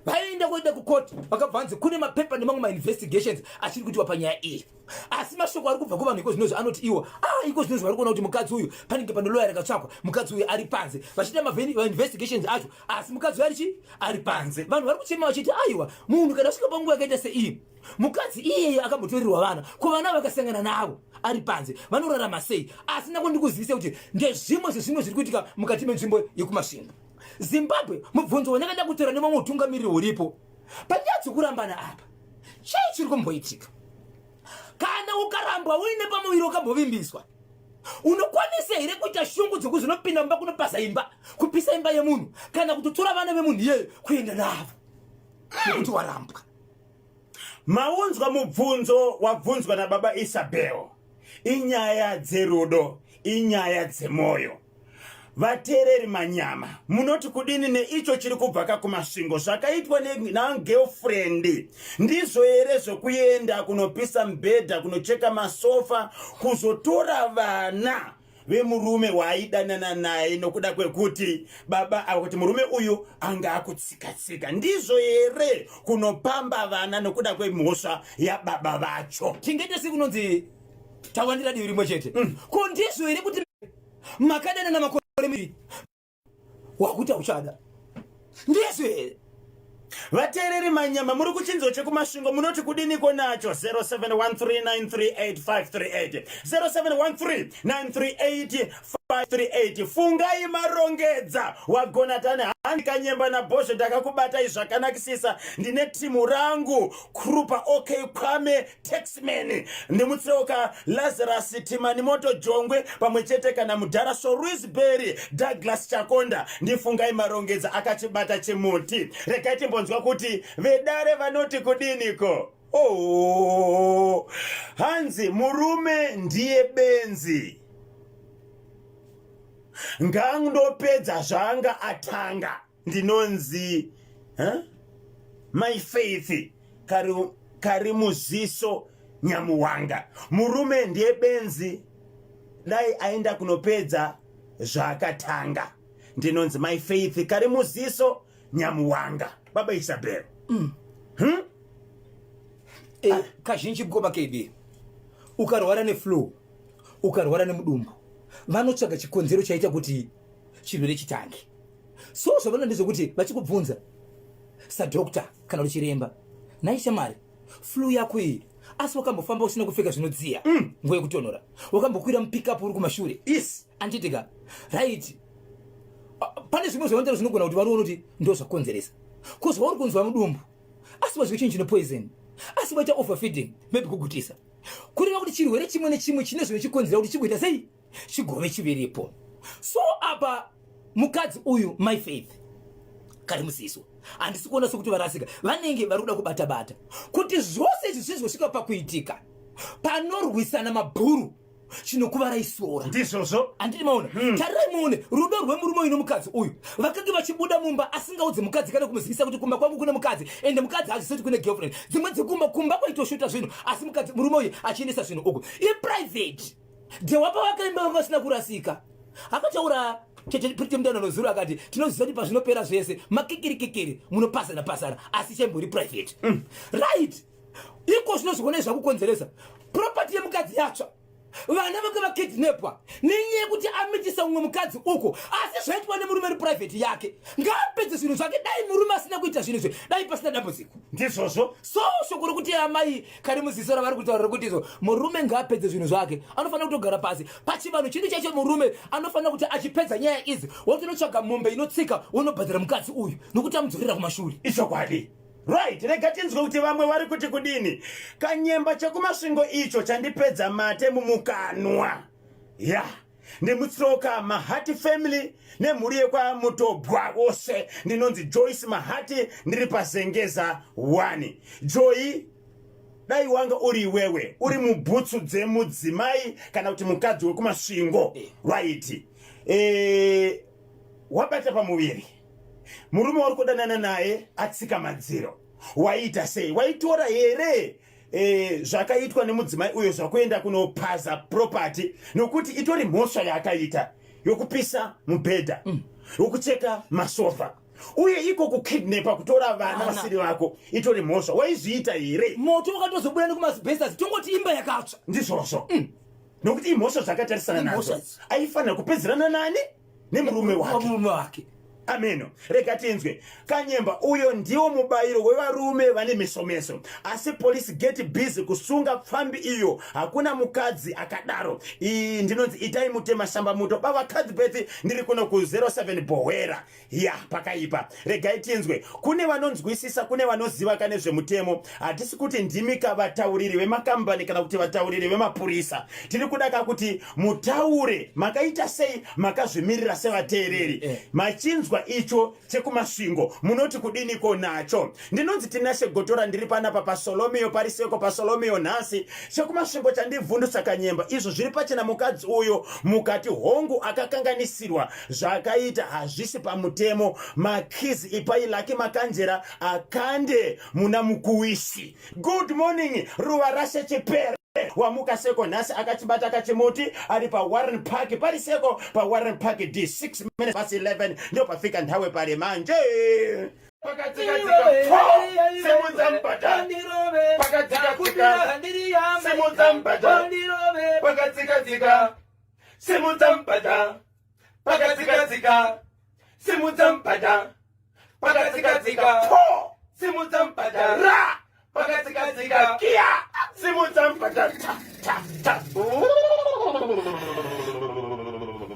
Vaenda kuenda kukoti, vakabva vanzi kune mapepa nemamwe mainvestigations achiri kuitiwa panyaya iyi. Asi mashoko ari kubva kuvanhu iko zvinozvi anoti iwo ah, iko zvinozvi vari kuona kuti mukadzi uyu panenge pane loya rakatsvakwa, mukadzi uyu ari panze vachiita mainvestigations acho, asi mukadzi uyu ari chi ari panze. Vanhu vari kuchema vachiti aiwa, munhu kana asvika panguva yakaita seiyi, mukadzi iyeye akambotorerwa vana, ko vana vakasangana navo ari panze vanorarama sei? Asi nako ndikuzivise kuti ndezvimwe zvezvimwe zviri kuitika mukati menzvimbo yekuMasvingo, Zimbabwe. Mubvunzo wandakada kutora nemamwe utungamiriri huripo panyaya dzekurambana apa, chii chiri kumboitika? Kana ukarambwa uine pamuviri wakambovimbiswa, unokwanisa here kuita shungu dzekuzonopinda mumba kunopaza imba, kupisa imba yemunhu, kana kutotora vana vemunhu iyeyo kuenda navo nekuti warambwa?
Maunzwa mubvunzo wabvunzwa nababa Isabel. Inyaya dzerudo, inyaya dzemoyo. Vateereri manyama, munoti kudini neicho chiri kubva kakuMasvingo? Zvakaitwa nagirlfriend ndizvo here zvokuenda kunopisa mubhedha, kunocheka masofa, kuzotora vana vemurume waaidanana naye nokuda kwekuti baba ava kuti murume uyu anga akutsika-tsika? Ndizvo here kunopamba vana nokuda kwemhosva yababa vacho?
Tingaita sekunonzi tawandira divi rimwe chete. Ko ndizvo here kuti makadanana makore miviri, wakuti hauchada? Ndizvo here?
Vateereri manyama, muri kuchinzwa chekuMasvingo, munoti kudiniko nacho? 0713938538, 0713938538. Fungai Marongedza wagona tani handi kanyemba nabhozho, ndakakubatai zvakanakisisa. Ndine timu rangu krupa ok kwame taxman, ndimutseuka Lazarus Timani Moto Jongwe pamwe chete kana mudhara Soruisbury Douglas Chakonda. Ndifungai Marongedza akachibata chimuti. Regai timbonzwa kuti vedare vanoti kudiniko. Oh, hanzi murume ndiye benzi, ngandopedza zvaanga atanga. Ndinonzi huh? My Faith kari, kari muziso Nyamuwanga. Murume ndiye benzi, dai aenda kunopedza zvaakatanga. Ndinonzi My Faith kari muziso Nyamuwanga. Baba Isabel.
Kazhinji mukoma KB, ukarwara neflu, ukarwara nemudumbu, vanotsvaga chikonzero chaita kuti chirwere chitange. So zvavanoda ndezvekuti vachikubvunza sadoctor kana kuti chiremba, nhai shamwari, flu yako iyi. Asi wakambofamba usina kupfeka zvinodziya nguva yekutonhora, wakambokwira mupickup uri kumashure?
Yes.
Anditika right, pane zvimwe zvavanotaura zvinogona kuti vanoona kuti ndo zvakonzeresa ko zvauri kunzwa mudumbu, asi wadya chinhu chine poison, asi waita overfeeding, maybe kugutisa. Kureva kuti chirwere chimwe nechimwe chine zvinochikonzera kuti chigoita sei, chigove chiviripo. So apa mukadzi uyu, My Faith kari musiso, handisi kuona sekuti varasika. Vanenge vari kuda kubata bata kuti zvose izvi zvizosvika pakuitika panorwisana mabhuru, chinokuvara isora.
Ndizvozvo.
Handiti maona? Tarirai muone rudo rwemurume uyu nomukadzi uyu. Vakange vachibuda mumba asingaudzi mukadzi kana kumuzivisa kuti kumba kwangu kune mukadzi, ende mukadzi haazvisi kuti kune girlfriend. Dzimwe dzekumba, kumba kwaitoshota zvinhu, asi mukadzi, murume uyu achiendesa zvinhu uku iprivate. Dhewapa vakaimba vanga vasina kurasika. Akataura Tete Pretty Mutano nozuro akati tinoziva kuti pazvinopera zvese makikiri kikiri, munopasana pasana, asi chaimbori private. Right, iko zvino zvikuona zvakukonzeresa property yemukadzi yatsva, vana vake vakidnapwa nenyaya yekuti amitisa umwe mukadzi uko, asi zvaitwa nemurume ri private yake. Ngaapedze zvinhu zvake. Dai murume asina kuita zvinhu izvi, dai pasina dambudziko.
Ndizvozvo.
So shoko rokuti amai kari muziso ravari kutaura rekuti izvo murume ngaapedze zvinhu zvake, anofanira kutogara pasi pachivanhu chinhu chaicho. Murume anofanira kuti achipedza nyaya idzi, wotonotsvaga mombe inotsika, wonobhadhara mukadzi uyu nokuti amudzorera kumashure.
Ichokwadi. Right, rega tinzwe kuti vamwe vari kuti kudini. Kanyemba chekuMasvingo icho chandipedza mate mumukanwa. Ya, ndimutsoka Mahati family nemhuri yekwaMutobwa vose. Ndinonzi Joyce Mahati, ndiri paZengeza 1. Joy, dai wanga uri iwewe uri mubhutsu dzemudzimai kana kuti mukadzi wekuMasvingo, right, wabata pamuviri, murume wauri kudanana naye atsika madziro, waiita sei? Waitora here zvakaitwa nemudzimai uyo zvakuenda kunopaza property? Nokuti itori mhosva yaakaita yokupisa mubhedha, yokucheka masofa, uye iko kukidnapa, kutora vana
Vana.
vasiri vako, itori mhosva. Waizviita here?
Moto wakatozobuda nekumasbestas, tongoti imba yakatsva.
Ndizvozvo, nokuti imhosva zvakatarisana
Imhosva
nazo.
idzi.
Aifanira kupedzerana nani? Nemurume wake.
Murume wake.
Ameno, rega tinzwe. Kanyemba, uyo ndiwo mubayiro wevarume vane mesomeso. Asi police, get busy kusunga pfambi iyo, hakuna mukadzi akadaro. Iyi ndinonzi Itai Mutema Shamba Muto baba Cuthbert, ndiri kuno ku07 Bohwera. Ya, pakaipa. Regai tinzwe kune vanonzwisisa, kune vanoziva kane zvemutemo. Hatisi kuti ndimi kavatauriri vemakambani kana kuti vatauriri vemapurisa. Tiri kuda ka kuti mutaure makaita sei, makazvimirira sevateereri. Machinzwa icho chekuMasvingo, munoti kudiniko nacho? Ndinonzi Tinashe Gotora, ndiri panapa paSolomio, pariseko paSolomio nhasi. ChekuMasvingo chandivhundusa, Kanyemba. Izvo zviri pachena, mukadzi uyo mukati hongu akakanganisirwa, zvaakaita hazvisi pamutemo. Makizi ipai Laki Makanjera akande muna Mukuwisi. Good morning, Ruva Rashe Chipere. Wamuka seko nhasi? Akachibata kachimuti ari paWarren Park, pari seko paWarren Park D. 6 minutes past 11 ndo pafika nthawe pari manje. Simudza mubhadha, pakatsika-tsika. Simudza mubhadha, pakatsika-tsika. Simudza mubhadha, pakatsika-tsika. Simudza mubhadha, pakatsika-tsika. Po! Simudza mubhadha, ra, pakatsika-tsika. Kia! Simudza mubhadha, ta ta ta.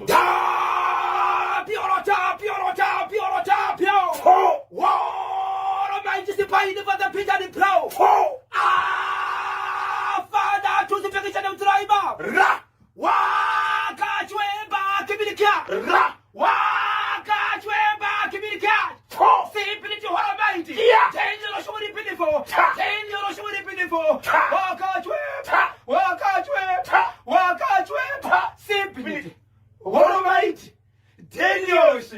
Tapio, tapio, tapio, tapio.
Po!
Woro maitisipaini for the Peter the Plow.
Po!
Ah, Father, tusipekisha nemtsiraiba.
Ra!
Wakachwemba kibirikia.
Ra!
Wakachwemba kibirikia.
Po!
Sipiliti horo maiti.
Yeah.
Tenjero shuri pinifo.
Ta.
Tenjero shuri pinifo.
Ta.
Wakachwemba.
Ta.
Wakachwemba.
Ta.
Wakachwemba.
Ta.
Sipiliti. Horo maiti. Daniels.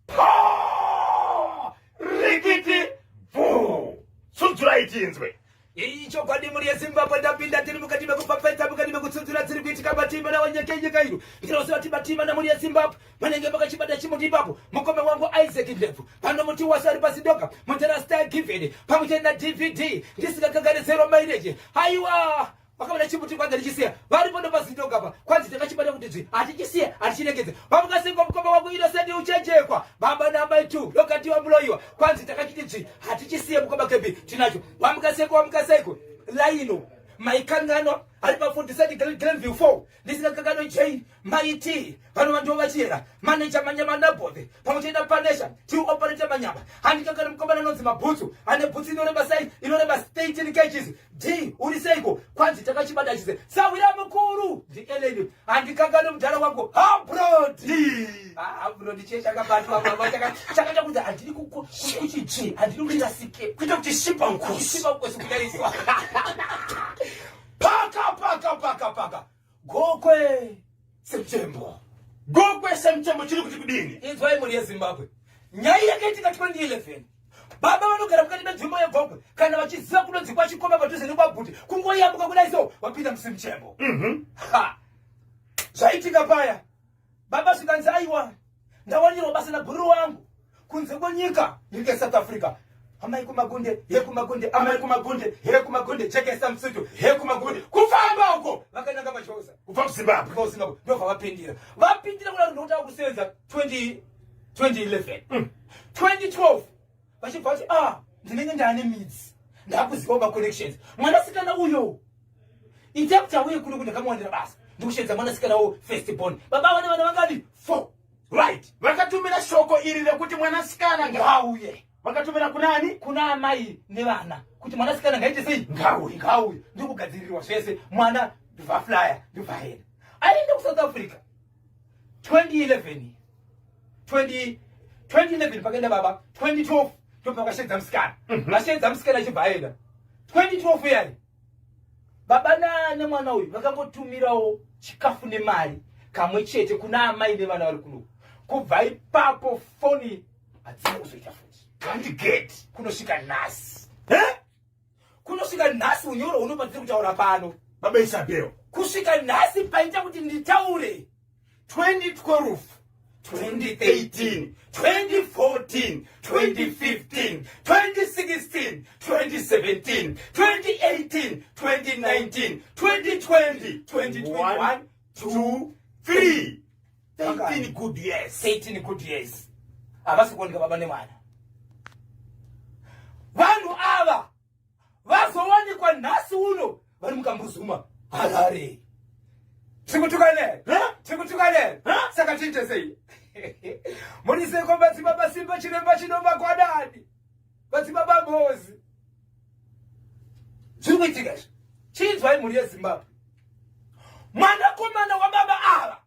Po! Rikiti! Bu! Tsudzirai tinzwe.
Ichokwadi, mhuri yeZimbabwe, ndapinda. Tiri mukati mekupapeta, mukati mekutsudzura dziri kuitika matima nawanyekenyeka iro. Ndinoziva kuti matima namhuri yeZimbabwe vanenge vakachibata chimuti ipapo. Mukoma wangu Isaac Ndebvu pano, muti wasi ari pasi doka mutera Star Given pamwe chete naDVD, ndisingakaganizero maileje. Haiwa, vakabata chimuti, kwanza ndichisiya varipo ndopazindoka pa, kwanzi takachibata kuti dzvi, hatichisiya, hatichiregedze. Vamukasekwa mukoma wangu Innocent Uchenjekwa, baba namai 2 lokatiwa Muloyiwa, kwanzi takachiti dzvi, hatichisiye. Mukoma Kebi tinacho. Vamukasekwa, vamukasekwa laino.
Maikanganwa ari pa47 Glenview 4 ndisingakanganwe Jane Mai T vanova ndivo vachiyera maneja manyama nabothe pamwe chete napanesha ti operator manyama. Handikangani mukomana anonzi Mabhutsu ane bhutsu inoreba sei inoreba 13 kgs D uri seiko kwanzi takachibata chise sawira mukuru ndi Ellen. Handikangani mudhara wangu Habrodi. Habrodi chiye chakabatwa baba chakaita kuti handidi kuchiji handidi kuchirasike
kuita kuti shipa nkosi
shipa nkosi kudaiswa paka paka paka paka Gokwe September.
Gokwe September chiri kuti kudini?
Inzwai mhuri yeZimbabwe. Nyaya yakaitika 2011. Baba vanogara mukati menzvimbo yeGokwe kana vachiziva kunonzi kwaChikoma padhuze nekwaGuti kungoyambuka kudai so wapinda muSimchembo. Ha. Zvaitika paya. Baba zvikanzi aiwa ndawanirwa basa nabhururu wangu kunze kwenyika nyika yeSouth Africa. Amai kumagunde, he kumagunde, amai kumagunde, he kumagunde, jekesa musutu, he kumagunde. Kufamba uko vakananga machosa.
Kubva kuZimbabwe.
Kubva kuZimbabwe ndobva vapindira. Vapindira kudaro ndokutanga kusenza 2011. 2012 vachibva vati ah ndinenge ndaane midzi ndakuzivawo maconnections. Mwanasikana uyo ita kuti auye kuno ndakamuwanira basa ndikusheedza mwanasikana wo first born. Baba vane vana vangani? 4.
Right. Vakatumira shoko iri rekuti mwanasikana
ngauye.
Vakatumira kunani?
Kuna amai nevana kuti mwanasikana ngaite sei?
Ngauye.
Ngauye. Ndikugadzirirwa zvese. Mwana ndibva flyer, ndibva hena. Aende kuSouth Africa. 2011. 2011 pakaenda baba, 2012 ndobva vakasheedza musikana. Vasheedza musikana achibva aenda. 2012 yayi. Baba nemwana uyu vakangotumirawo chikafu nemari kamwe chete kuna amai nevana vari kuno. Kubva ipapo foni hadzina kuzoita futi.
Can't get.
Kunosvika nhasi.
Eh?
Kunosvika nhasi unyoro hunopa tiri kutaura pano.
Baba Isabel.
Kusvika nhasi paita kuti nditaure.
2012, 2013, 2014, 2015, 2016, 2017, 2018, 2019, 2020, 2021, 2, 3. 13 good years.
13 good years. Havasi kuoneka baba nemwana. Vanhu ava vazowanikwa nhasi uno vari muKambuzuma Harare. Tikutukane, tikutukane. Saka tiite sei? Muriseko madzibaba Simba Chiremba Chinomba kwadani madzibaba Bozi. Zviri kuitika izvi. Chinzwai mhuri yeZimbabwe. Mwanakomana wababa ava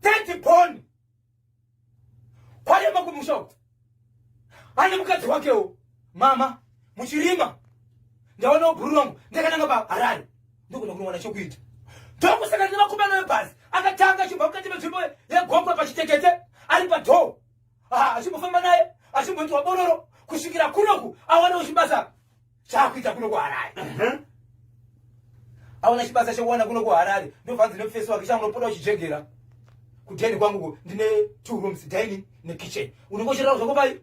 third born kwarema kumusha uku ane mukadzi wakewo mama muchirima ndaonawo bhuru rangu ndakananga paHarare ndogona kunowana chokuita ndokusangana nevakomana vebhazi akatanga achibva mukati menzvimbo yeGokwe pachitekete ari padhoo achimbofamba naye achimboitwa bororo kusvikira kunoku awanewo chibasa chaakuita kuno kuHarare. Awana chibasa chekuwana kuno kuHarare ndobvanzi nemufesi wake changunopota uchijegera kudheni kwangu ndine 2 rooms, dining nekitchen. Unenge uchirara zvako pai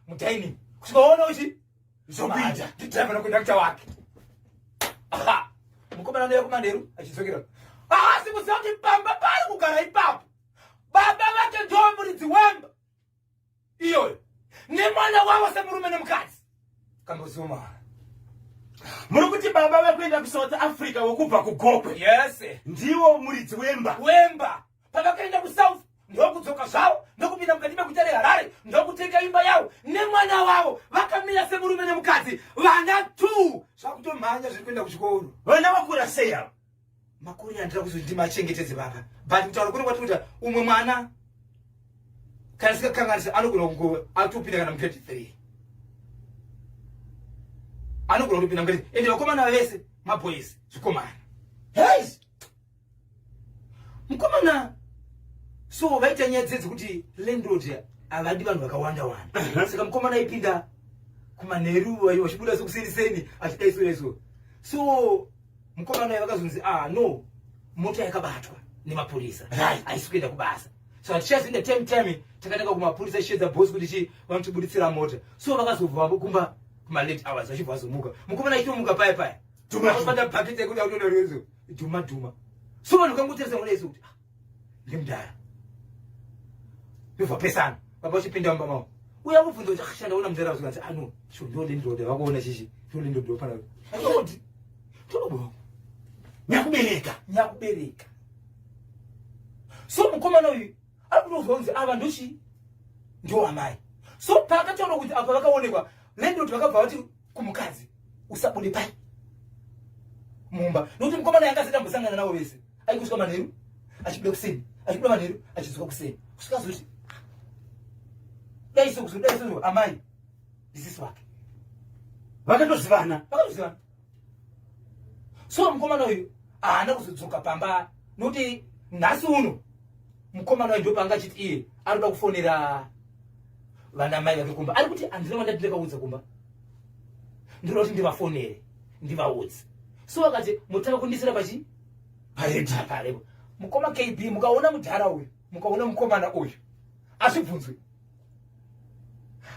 mudining kusvika waona uchi
zvokuita
ndidriver nokondakta wake. Aha. Mukomana anouya kumanheru achidzokera haasi kuziva kuti pamba paari kugara ipapo baba vake ndo muridzi wemba iyoyo nemwana wavo semurume nemukadzi. Kambozuma.
Muri kuti baba vekuenda kuSouth Africa wekubva kuGokwe.
Yes.
Ndiwo muridzi wemba.
Wemba. Pavakaenda kuSouth ndokudzoka zvavo ndokupinda mukati meguta reHarare ndokutenga imba yavo nemwana wavo vakamira semurume nemukadzi vana 2 zvakutomhanya zviri kuenda kuchikoro.
Vana vakura sei ava?
Makore andira kuzoti ndimachengetedze baba but kutaura kuri kwatiri kuita umwe mwana kana sikakanganisa anogona kungo atopinda kana mugrade 3 anogona kutopinda mugrade ende vakomana vese maboys zvikomana.
Hey!
Mukomana so vaita nyaya dzedzi kuti landlord havadi vanhu vakawanda wanda. Saka mukomana aipinda kumanheru vachibuda sekuseniseni achidaiso so mukomana uyo vakazonzi ah no mota yakabatwa nemapurisa haisi kuenda kubasa so hatichazoenda time time takatanga kumapurisa chiedza boss kuti chi vanotibuditsira mota so vakazobva kumba kuma late hours vachibva vazomuka mukomana achitomuka paya paya akabata bucket yekuti akutoda rezo dhuma dhuma so vanhu kangotarisa mwana iso kuti ah ndimudhara ndobva pesana baba vachipinda mumba mavo uya kubvunza kuti ah, shandaona mudhara zvikanzi ah no sho ndo landlord vakuona chichi ndo landlord wapana kuti. Ndobaba wangu.
Nyakubereka.
Nyakubereka. So mukomana uyu ari kutozwa kunzi ava ndochii, ndo amai. So paakataura kuti apa vakaonekwa, landlord vakabva vati kumukadzi, usabude pai mumba, nokuti mukomana yanga asati ambosangana navo vese. Aikusvika manheru achibuda kuseni, achibuda manheru achidzoka kuseni, kusvika azoti dai so kuzodai so, amai ndisisi wake.
Vakatozivana.
Vakatozivana. So mukomana uyu haana kuzodzoka pamba, nokuti nhasi uno mukomana uyu ndopaanga achiti iye ari kuda kufonera vana mai vake kumba. Ari kuti handina vandati ndakaudza kumba, ndinoda kuti ndivafonere ndivaudze. So akati mutanga kundisira pachi
paredhi.
Parepo mukoma KB, mukaona mudhara uyu, mukaona mukomana uyu, azvibvunzwe.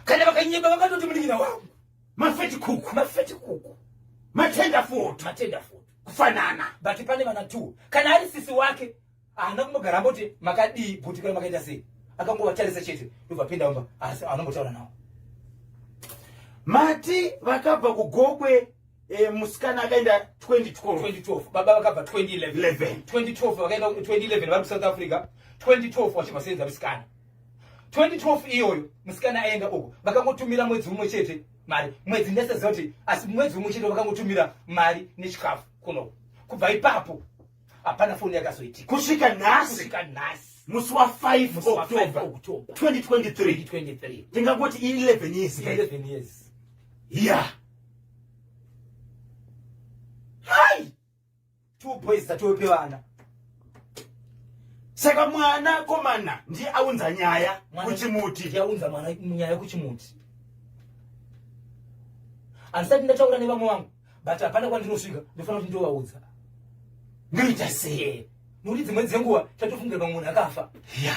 Kana vakanyeba vakatoti munin'ina wangu.
Mafeti kuku.
Mafeti kuku.
Matenda foto.
Matenda foto.
Kufanana.
But pane vana two. Kana ari sisi wake haana kumbogara amboti makadii bhuti kana makaita sei, akangovatarisa chete ndobva pinda mumba, asi anombotaura nawo.
Mati vakabva kuGokwe, musikana akaenda 2012.
2012. Baba vakabva 2011.
11.
2012 vakaenda, 2011 vari kuSouth Africa, 2012 vachibva senza musikana. 2012 iyoyo musikana aenda uko, vakangotumira mwedzi umwe chete mari. Mwedzi ndasaziva kuti, asi mwedzi umwe chete vakangotumira mari nechikafu kunoko. Kubva ipapo hapana foni yakazoitika.
Kusvika nhasi.
Kusvika nhasi.
Musi wa5
Musi wa 5
October.
October.
2023.
2023.
Tingangoti i11 years kai.
11 years.
Ya, hai.
Two boys dzatope vana.
Saka mwana komana ndiye aunza nyaya kuchimuti.
Ndiaunza mwana nyaya kuchimuti. Handisati ndataura nevamwe vangu, but hapana kwandinosvika, ndofanira kuti ndovaudza.
Ndoita sei?
Nokuti dzimweni dzenguva tatofungira pamwe munhu akafa.
Ya,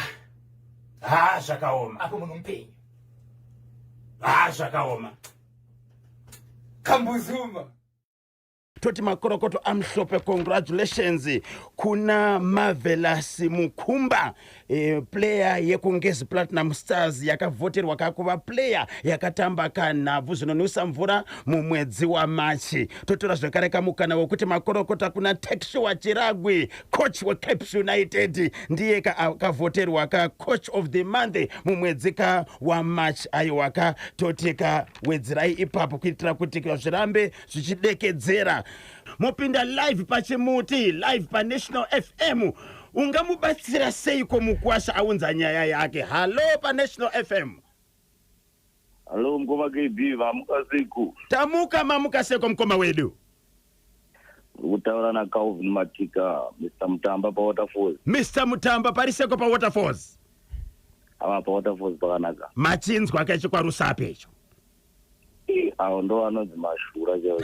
ha, zvakaoma.
Apo munhu mupenyu.
Ha, zvakaoma.
Kambuzuma.
Toti makorokoto amhlophe, congratulations kuna Marvelous Mukumba, player yekuNgezi Platinum Stars, yakavhoterwa kakuva player yakatamba kanhabvu zvinonwisa mvura mumwedzi waMachi. Totora zvekare kamukana wekuti makorokota kuna Takesure Chiragwi, coach weCaps United, ndiye akavhoterwa ka coach of the month mumwedzi ka waMarch. Aiwa ka, toti kawedzerai ipapo kuitira kuti zvirambe zvichidekedzera. Mupinda live pachimuti, live paNational FM. Ungamubatsira seiko mukwasha aunza nyaya yake? Hallo paNational FM.
Hallo mukoma KB, vamuka seiko?
Tamuka, mamuka seko mukoma wedu?
Uri kutaura naCalvin Matika, Mr Mutamba paWaterfalls.
Mr Mutamba, pari seko paWaterfalls?
Ava paWaterfalls pakanaka.
Machinzwa kechikwarusape icho?
Avo ndo vanonzi mashura chaivo.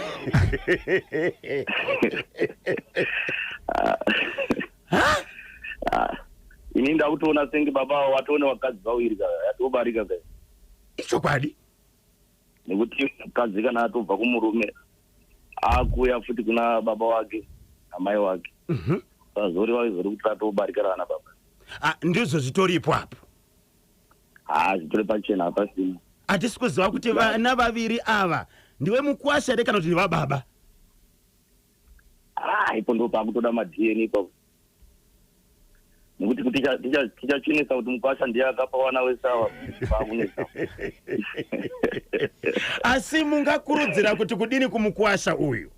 Ah, ini ndakutoona senge baba avo vatone vakadzi vawiri ka, yatobarika ka.
Ichokwadi.
Nekuti mukadzi kana atobva kumurume akuuya futi kuna baba wake namai wake, pazori vaizori kuti atobarika rana baba.
Ah, ndizvo zvitoripo apo.
Haa, zvitori pachena, hapasina.
Hatisi kuziva kuti vana vaviri ava ndiwe mukwasha here kana kuti ndevababa.
Ah, ipo ndo pakutoda maDNA ipapo, nekuti kuti tichachenesa kuti mukwasha ndiye akapa vana wese ava, pakunetsa.
Asi mungakurudzira kuti kudini kumukwasha uyu?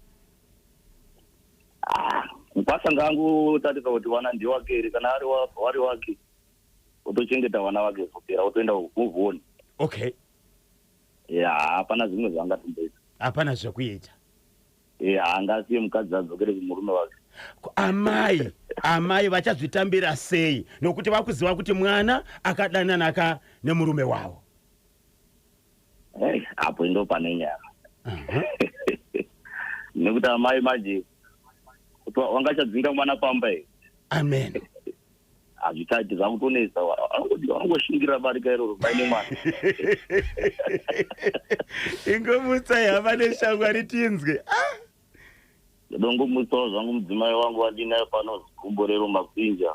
Ah, mukwasha ngaangotarisa kuti vana ndewake here. Kana ari wari wake, otochengeta vana vake, zopera, otoenda move on. Ya, hapana zvimwe zvaangatomboita.
Hapana zvekuita.
Ya, angasiye mukadzi adzokere kumurume wake.
Amai vachazvitambira sei, nokuti vakuziva kuti mwana akadanana ka nemurume wavo?
Hey, apo ndo pane nyaya, nekuti amai manje kuti wangachadzinga mwana pamba here?
Amen.
Hazvichaiti, zvakutonetsa. Vanongoshingira barika iroro mai nemwana.
Ingomutsai hama neshamwari tinzwe. Ah!
Ndongomutsawo zvangu mudzimai wangu wandinaye pano, Zikumborero Makwinja.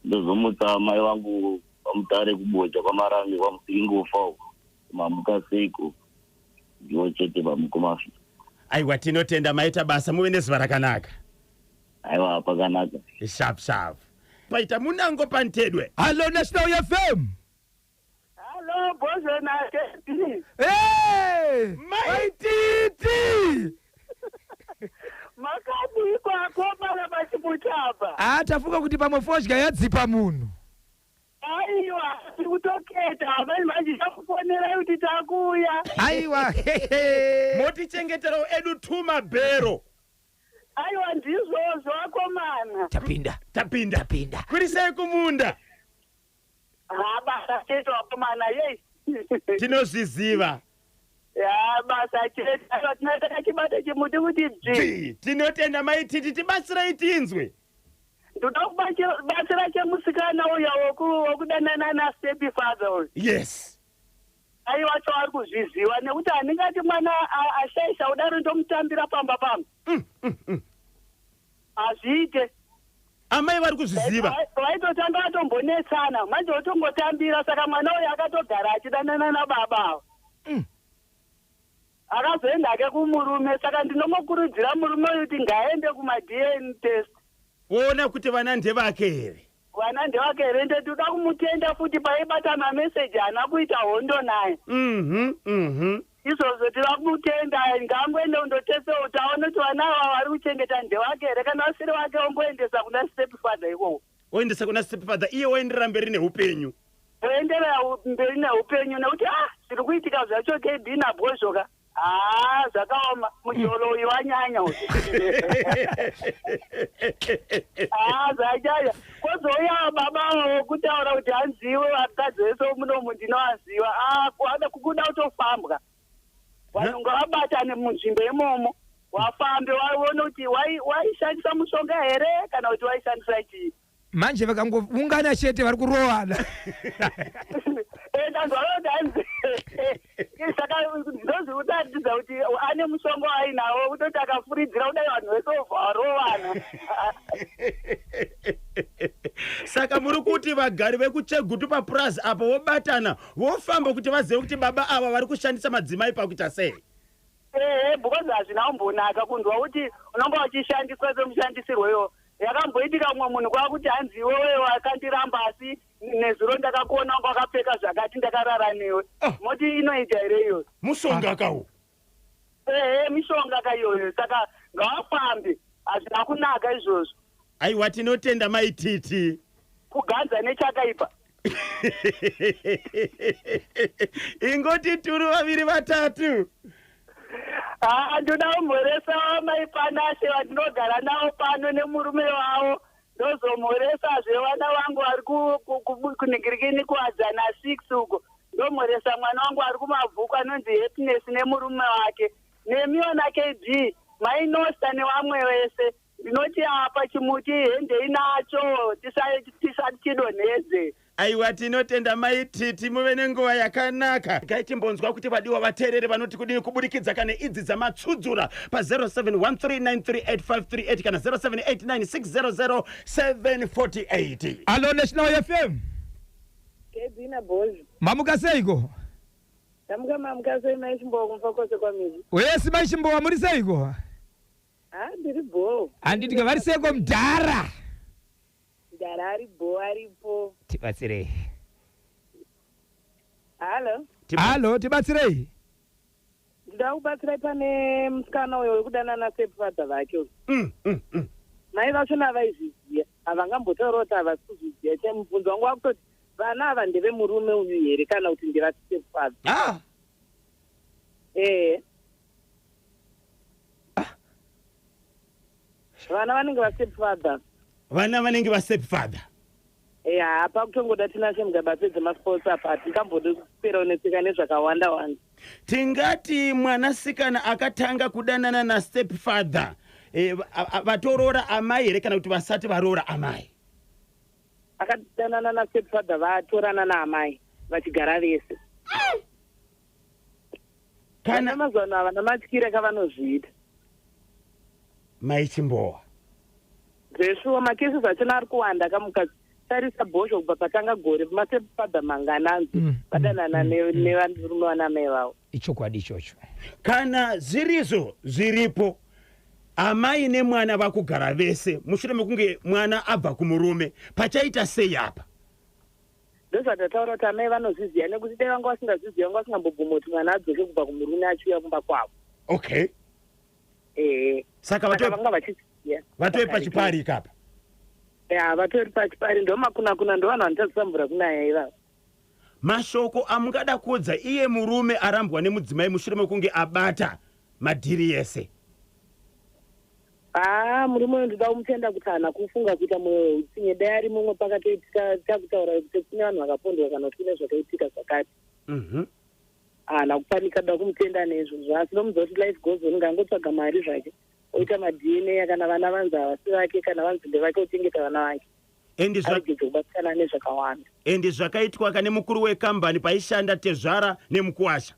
Ndozomutsa mai vangu vaMutare kuBocha kwaMarange kwaMusingofa uko, mamuka seiko? Ndiwo chete vamukomafi.
Aiwa, tinotenda, maita basa, muve nezuva rakanaka.
Aiwa, pakanaka.
Sharp sharp. Paita munango pantedwe.
Hallo, National FM.
Hallo, Bhozho naKD.
Hey!
Maititi.
Makadii kwako pana pachimutapa?
Ah, tafunga kuti pamwe fodya yadzipa munhu.
Aiwa, tiri kutoketa manje manje, takufonerai kuti takuuya.
Aiwa.
Motichengeterawo edu tumabhero.
Aiwa, ndizvozvo akomana.
Tapinda.
Tapinda.
Tapinda.
Kuri sei kumunda?
Ha, basa chete akomana, yei.
Tinozviziva.
Ya, basa chete. Aiwa, tinoita kachibata chimuti kuti dzvi.
Dzvi. Tinotenda Maititi, tibatsirai tinzwe.
Ndoda kubatsira chemusikana uya wokudanana nastep father uyu. Aiwa, chaari kuzviziva nekuti handingati mwana ashaisha kudaro ndomutambira pamba pamba. Hazviite.
Amai vari kuzviziva.
Vaitotanga vatombonetsana, manje votongotambira. Saka mwana uyu akatogara achidanana nababa ava. Akazoenda ake kumurume, saka ndinomukurudzira murume uyu kuti ngaende kumaDNA test.
Woona kuti vana ndevake here.
Vana ndevake here. Ndoda kumutenda futi paibata mameseji, haana kuita hondo naye. Izvozvo tinoda kumutenda. Ngaangoende kundotestewo kuti aone kuti vana ava vari kuchengeta ndevake here. Kana vasiri vake, omboendesa kuna step father ikoko.
Oendesa kuna stepfather, iye oenderera mberi neupenyu.
Oenderera mberi neupenyu, nekuti ah, zviri kuitika zvacho, KB naBhozhoka, haa, zvakaoma. Mujolo uyu wanyanya uyu, haa, zvanyanya. Kwozouya baba wokutaura kuti hanziwe vakadzi vese munomu ndinovaziva. Ah, kuda kutofambwa, vanhu ngavabatane munzvimbo imomo, wafambe waone kuti waishandisa mushonga here kana kuti waishandisa chii.
Manje vakangoungana chete vari kurowana.
Ndanzwa kuti hanzi, saka ndozvikutatidza kuti ane mushonga wainawo, kutoti akafuridzira kudai vanhu vese vobva varovana.
Saka muri kuti vagari vekuChegutu papurazi apo vobatana, vofamba kuti vazive kuti baba ava vari kushandisa madzimai pakuita sei.
Ehe, because hazvina kumbonaka kunzwa kuti unonga uchishandiswa semushandisirweyo yakamboitika mumwe munhu, kwakuti hanzi iwewe wakandiramba, asi nezuro ndakakuona wanga wakapfeka zvakati, ndakarara newe. Moti inoita here iyoyo?
Mushonga kawo.
Ehe, mishonga kaiyoyo. Saka ngavafambe, hazvina kunaka izvozvo.
Aiwa, tinotenda Maititi.
Kuganza nechakaipa.
Ingoti turu vaviri vatatu.
Haa, ndoda kumhoresa maiPanashe vandinogara navo pano nemurume wavo. Ndozomhoresazve vana vangu vari kunhingirikini kuWadzana 6 uko. Ndomhoresa mwana wangu ari kuMabvuku anonzi Happiness nemurume wake, nemiona KB Mainosta nevamwe vese. Ndinoti apa chimuti hendei nacho, tisachidonhedze.
Aiwa, tinotenda Maititi, muve nenguva yakanaka. Gaitimbonzwa kuti vadiwa vateereri vanoti kudini kuburikidza kana idzi dzamatsudzura pa0713938538 kana 0789600748.
Hallo, National FM.
KB naBhozho.
Mamuka seiko?
Tamuka, mamuka sei Maichimbowa kuMufakose kwamizi?
Wesi Maichimbowa, muri seiko?
Ha, ndiri bho.
Handiti vari seiko mudhara?
Mudhara ari bho, aripo.
Tibatsirei.
Hallo.
Hallo, tibatsirei.
Ndida kubatsirai pane musikana uyo wekudanana stepfather vake uyu. Mai vachona vaizviziva, havangambotaura kuti havasi kuzviziva. Chemubvunzo wangu wakutoti vana ava ndevemurume uyu here kana kuti ndevastepfather?
Ah.
Ehe, vana vanenge vastepfather.
Vana vanenge vastepfather.
Ya, pakutongoda Tinashe Mugabe apedze masports apa, hatingambodi kupera unetseka nezvakawanda wanda.
Tingati mwanasikana akatanga kudanana nastepfather, vatoroora amai here kana kuti vasati varoora amai?
Akadanana nastepfather vatorana naamai, vachigara vese.
Kana
vana mazuva ano havana matyira kavanozviita.
Maichimbowa.
Zveshuwa, macases achona ari kuwanda kamukatarisa, Bhozho, kubva patanga gore mastepfather mangananzi vadanana nevarume vanamai vavo.
Ichokwadi ichocho.
Kana zvirizvo zviripo, amai nemwana vakugara vese mushure mekunge mwana abva kumurume, pachaita sei apa?
Ndozvatataura kuti amai vanozviziva, nekuti dai vanga vasingazviziva, vanga vasingambobvuma kuti mwana adzoke kubva kumurume achiuya kumba kwavo.
Okay.
Ehe.
Saka
Saka vanga vachiziva.
Vatove pachipari ikapa.
Ya, vatori pachipari, ndo makunakuna, ndo vanhu vanotadzisa mvura kunaya ivavo.
Mashoko amungada kuudza iye murume arambwa nemudzimai mushure mekunge abata madhiri ese?
Haa, murume uyu ndoda kumutenda kuti haana kufunga kuita mwoyo weutsinye. Dai ari mumwe, pakatoitika takutaura kuti kune vanhu vakapondwa kana kuti kune zvakaitika zvakati. Haana kupanika, da kumutenda neizvozvo, asi ndomudza kuti life goes on. Ngangotsvaga mari zvake, oita maDNA. Kana vana vanzi havasi vake, kana vanzi ndevake, ochengeta vana vake. Aregedze kubatikana nezvakawanda.
Endi zvakaitwa kane mukuru wekambani paishanda tezvara nemukuwasha.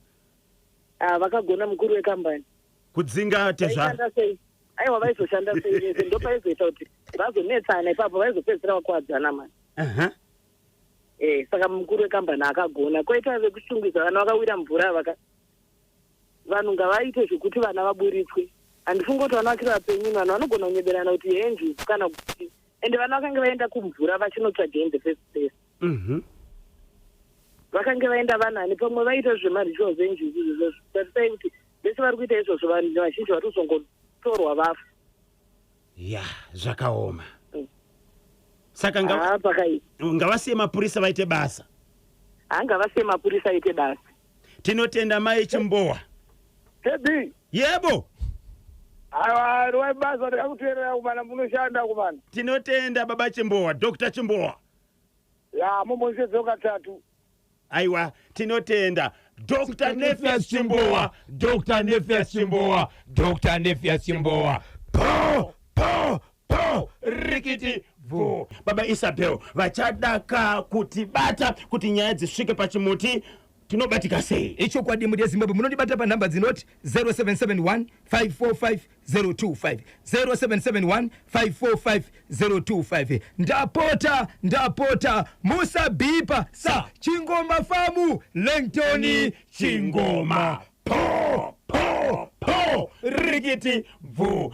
Ah, vakagona mukuru wekambani.
Kudzinga tezvara.
Vaishanda sei? Aiwa, vaizoshanda sei vese? Ndopaizoita kuti vazonetsana ipapo, vaizopedzisira vakuwadzana mani. Saka mukuru wekambani akagona. Koita vekushungisa vana vakawira mvura, vaka vanhu ngavaite zvekuti vana vaburitswe. Handifungi kuti vana vachiri vapenyu. Vanhu vanogona kunyeberana kuti henjuzu kana kuti, ende vana vakange vaenda kumvura vachinotsvaga in the first place. Vakange vaenda vanani? Pamwe vaita zvemarituals enjuzu izvozvo. Tarisai kuti vese vari kuita izvozvo, vanhu vazhinji vari kuzongotorwa vafa.
Ya, zvakaoma. Saka
Haa, pakai.
Ngavasiye mapurisa vaite basa.
Hangavasiye mapurisa aite basa.
Tinotenda, mai Chimbowa.
Tebi.
Yebo.
Aiwa, riwai basa, ndikakuteerera kumana munoshanda kumana.
Tinotenda, baba Chimbowa, Dr Chimbowa.
Ya, mumbondisedzewo katatu.
Aiwa, tinotenda, Dr Nefias Chimbowa, Dr Nefias Chimbowa,
Dr Nefias Chimbowa.
Po po po, rikiti bvu. Baba Isabel vachadaka kutibata kuti nyaya dzisvike pachimuti, tinobatika sei?
Ichokwadi, mudi yeZimbabwe, munondibata panhamba dzinoti 0771 545 025, 0771 545 025. Ndapota, ndapota, musabhipa sa Chingoma Famu Langtoni.
Chingoma, po po po, rikiti bvu.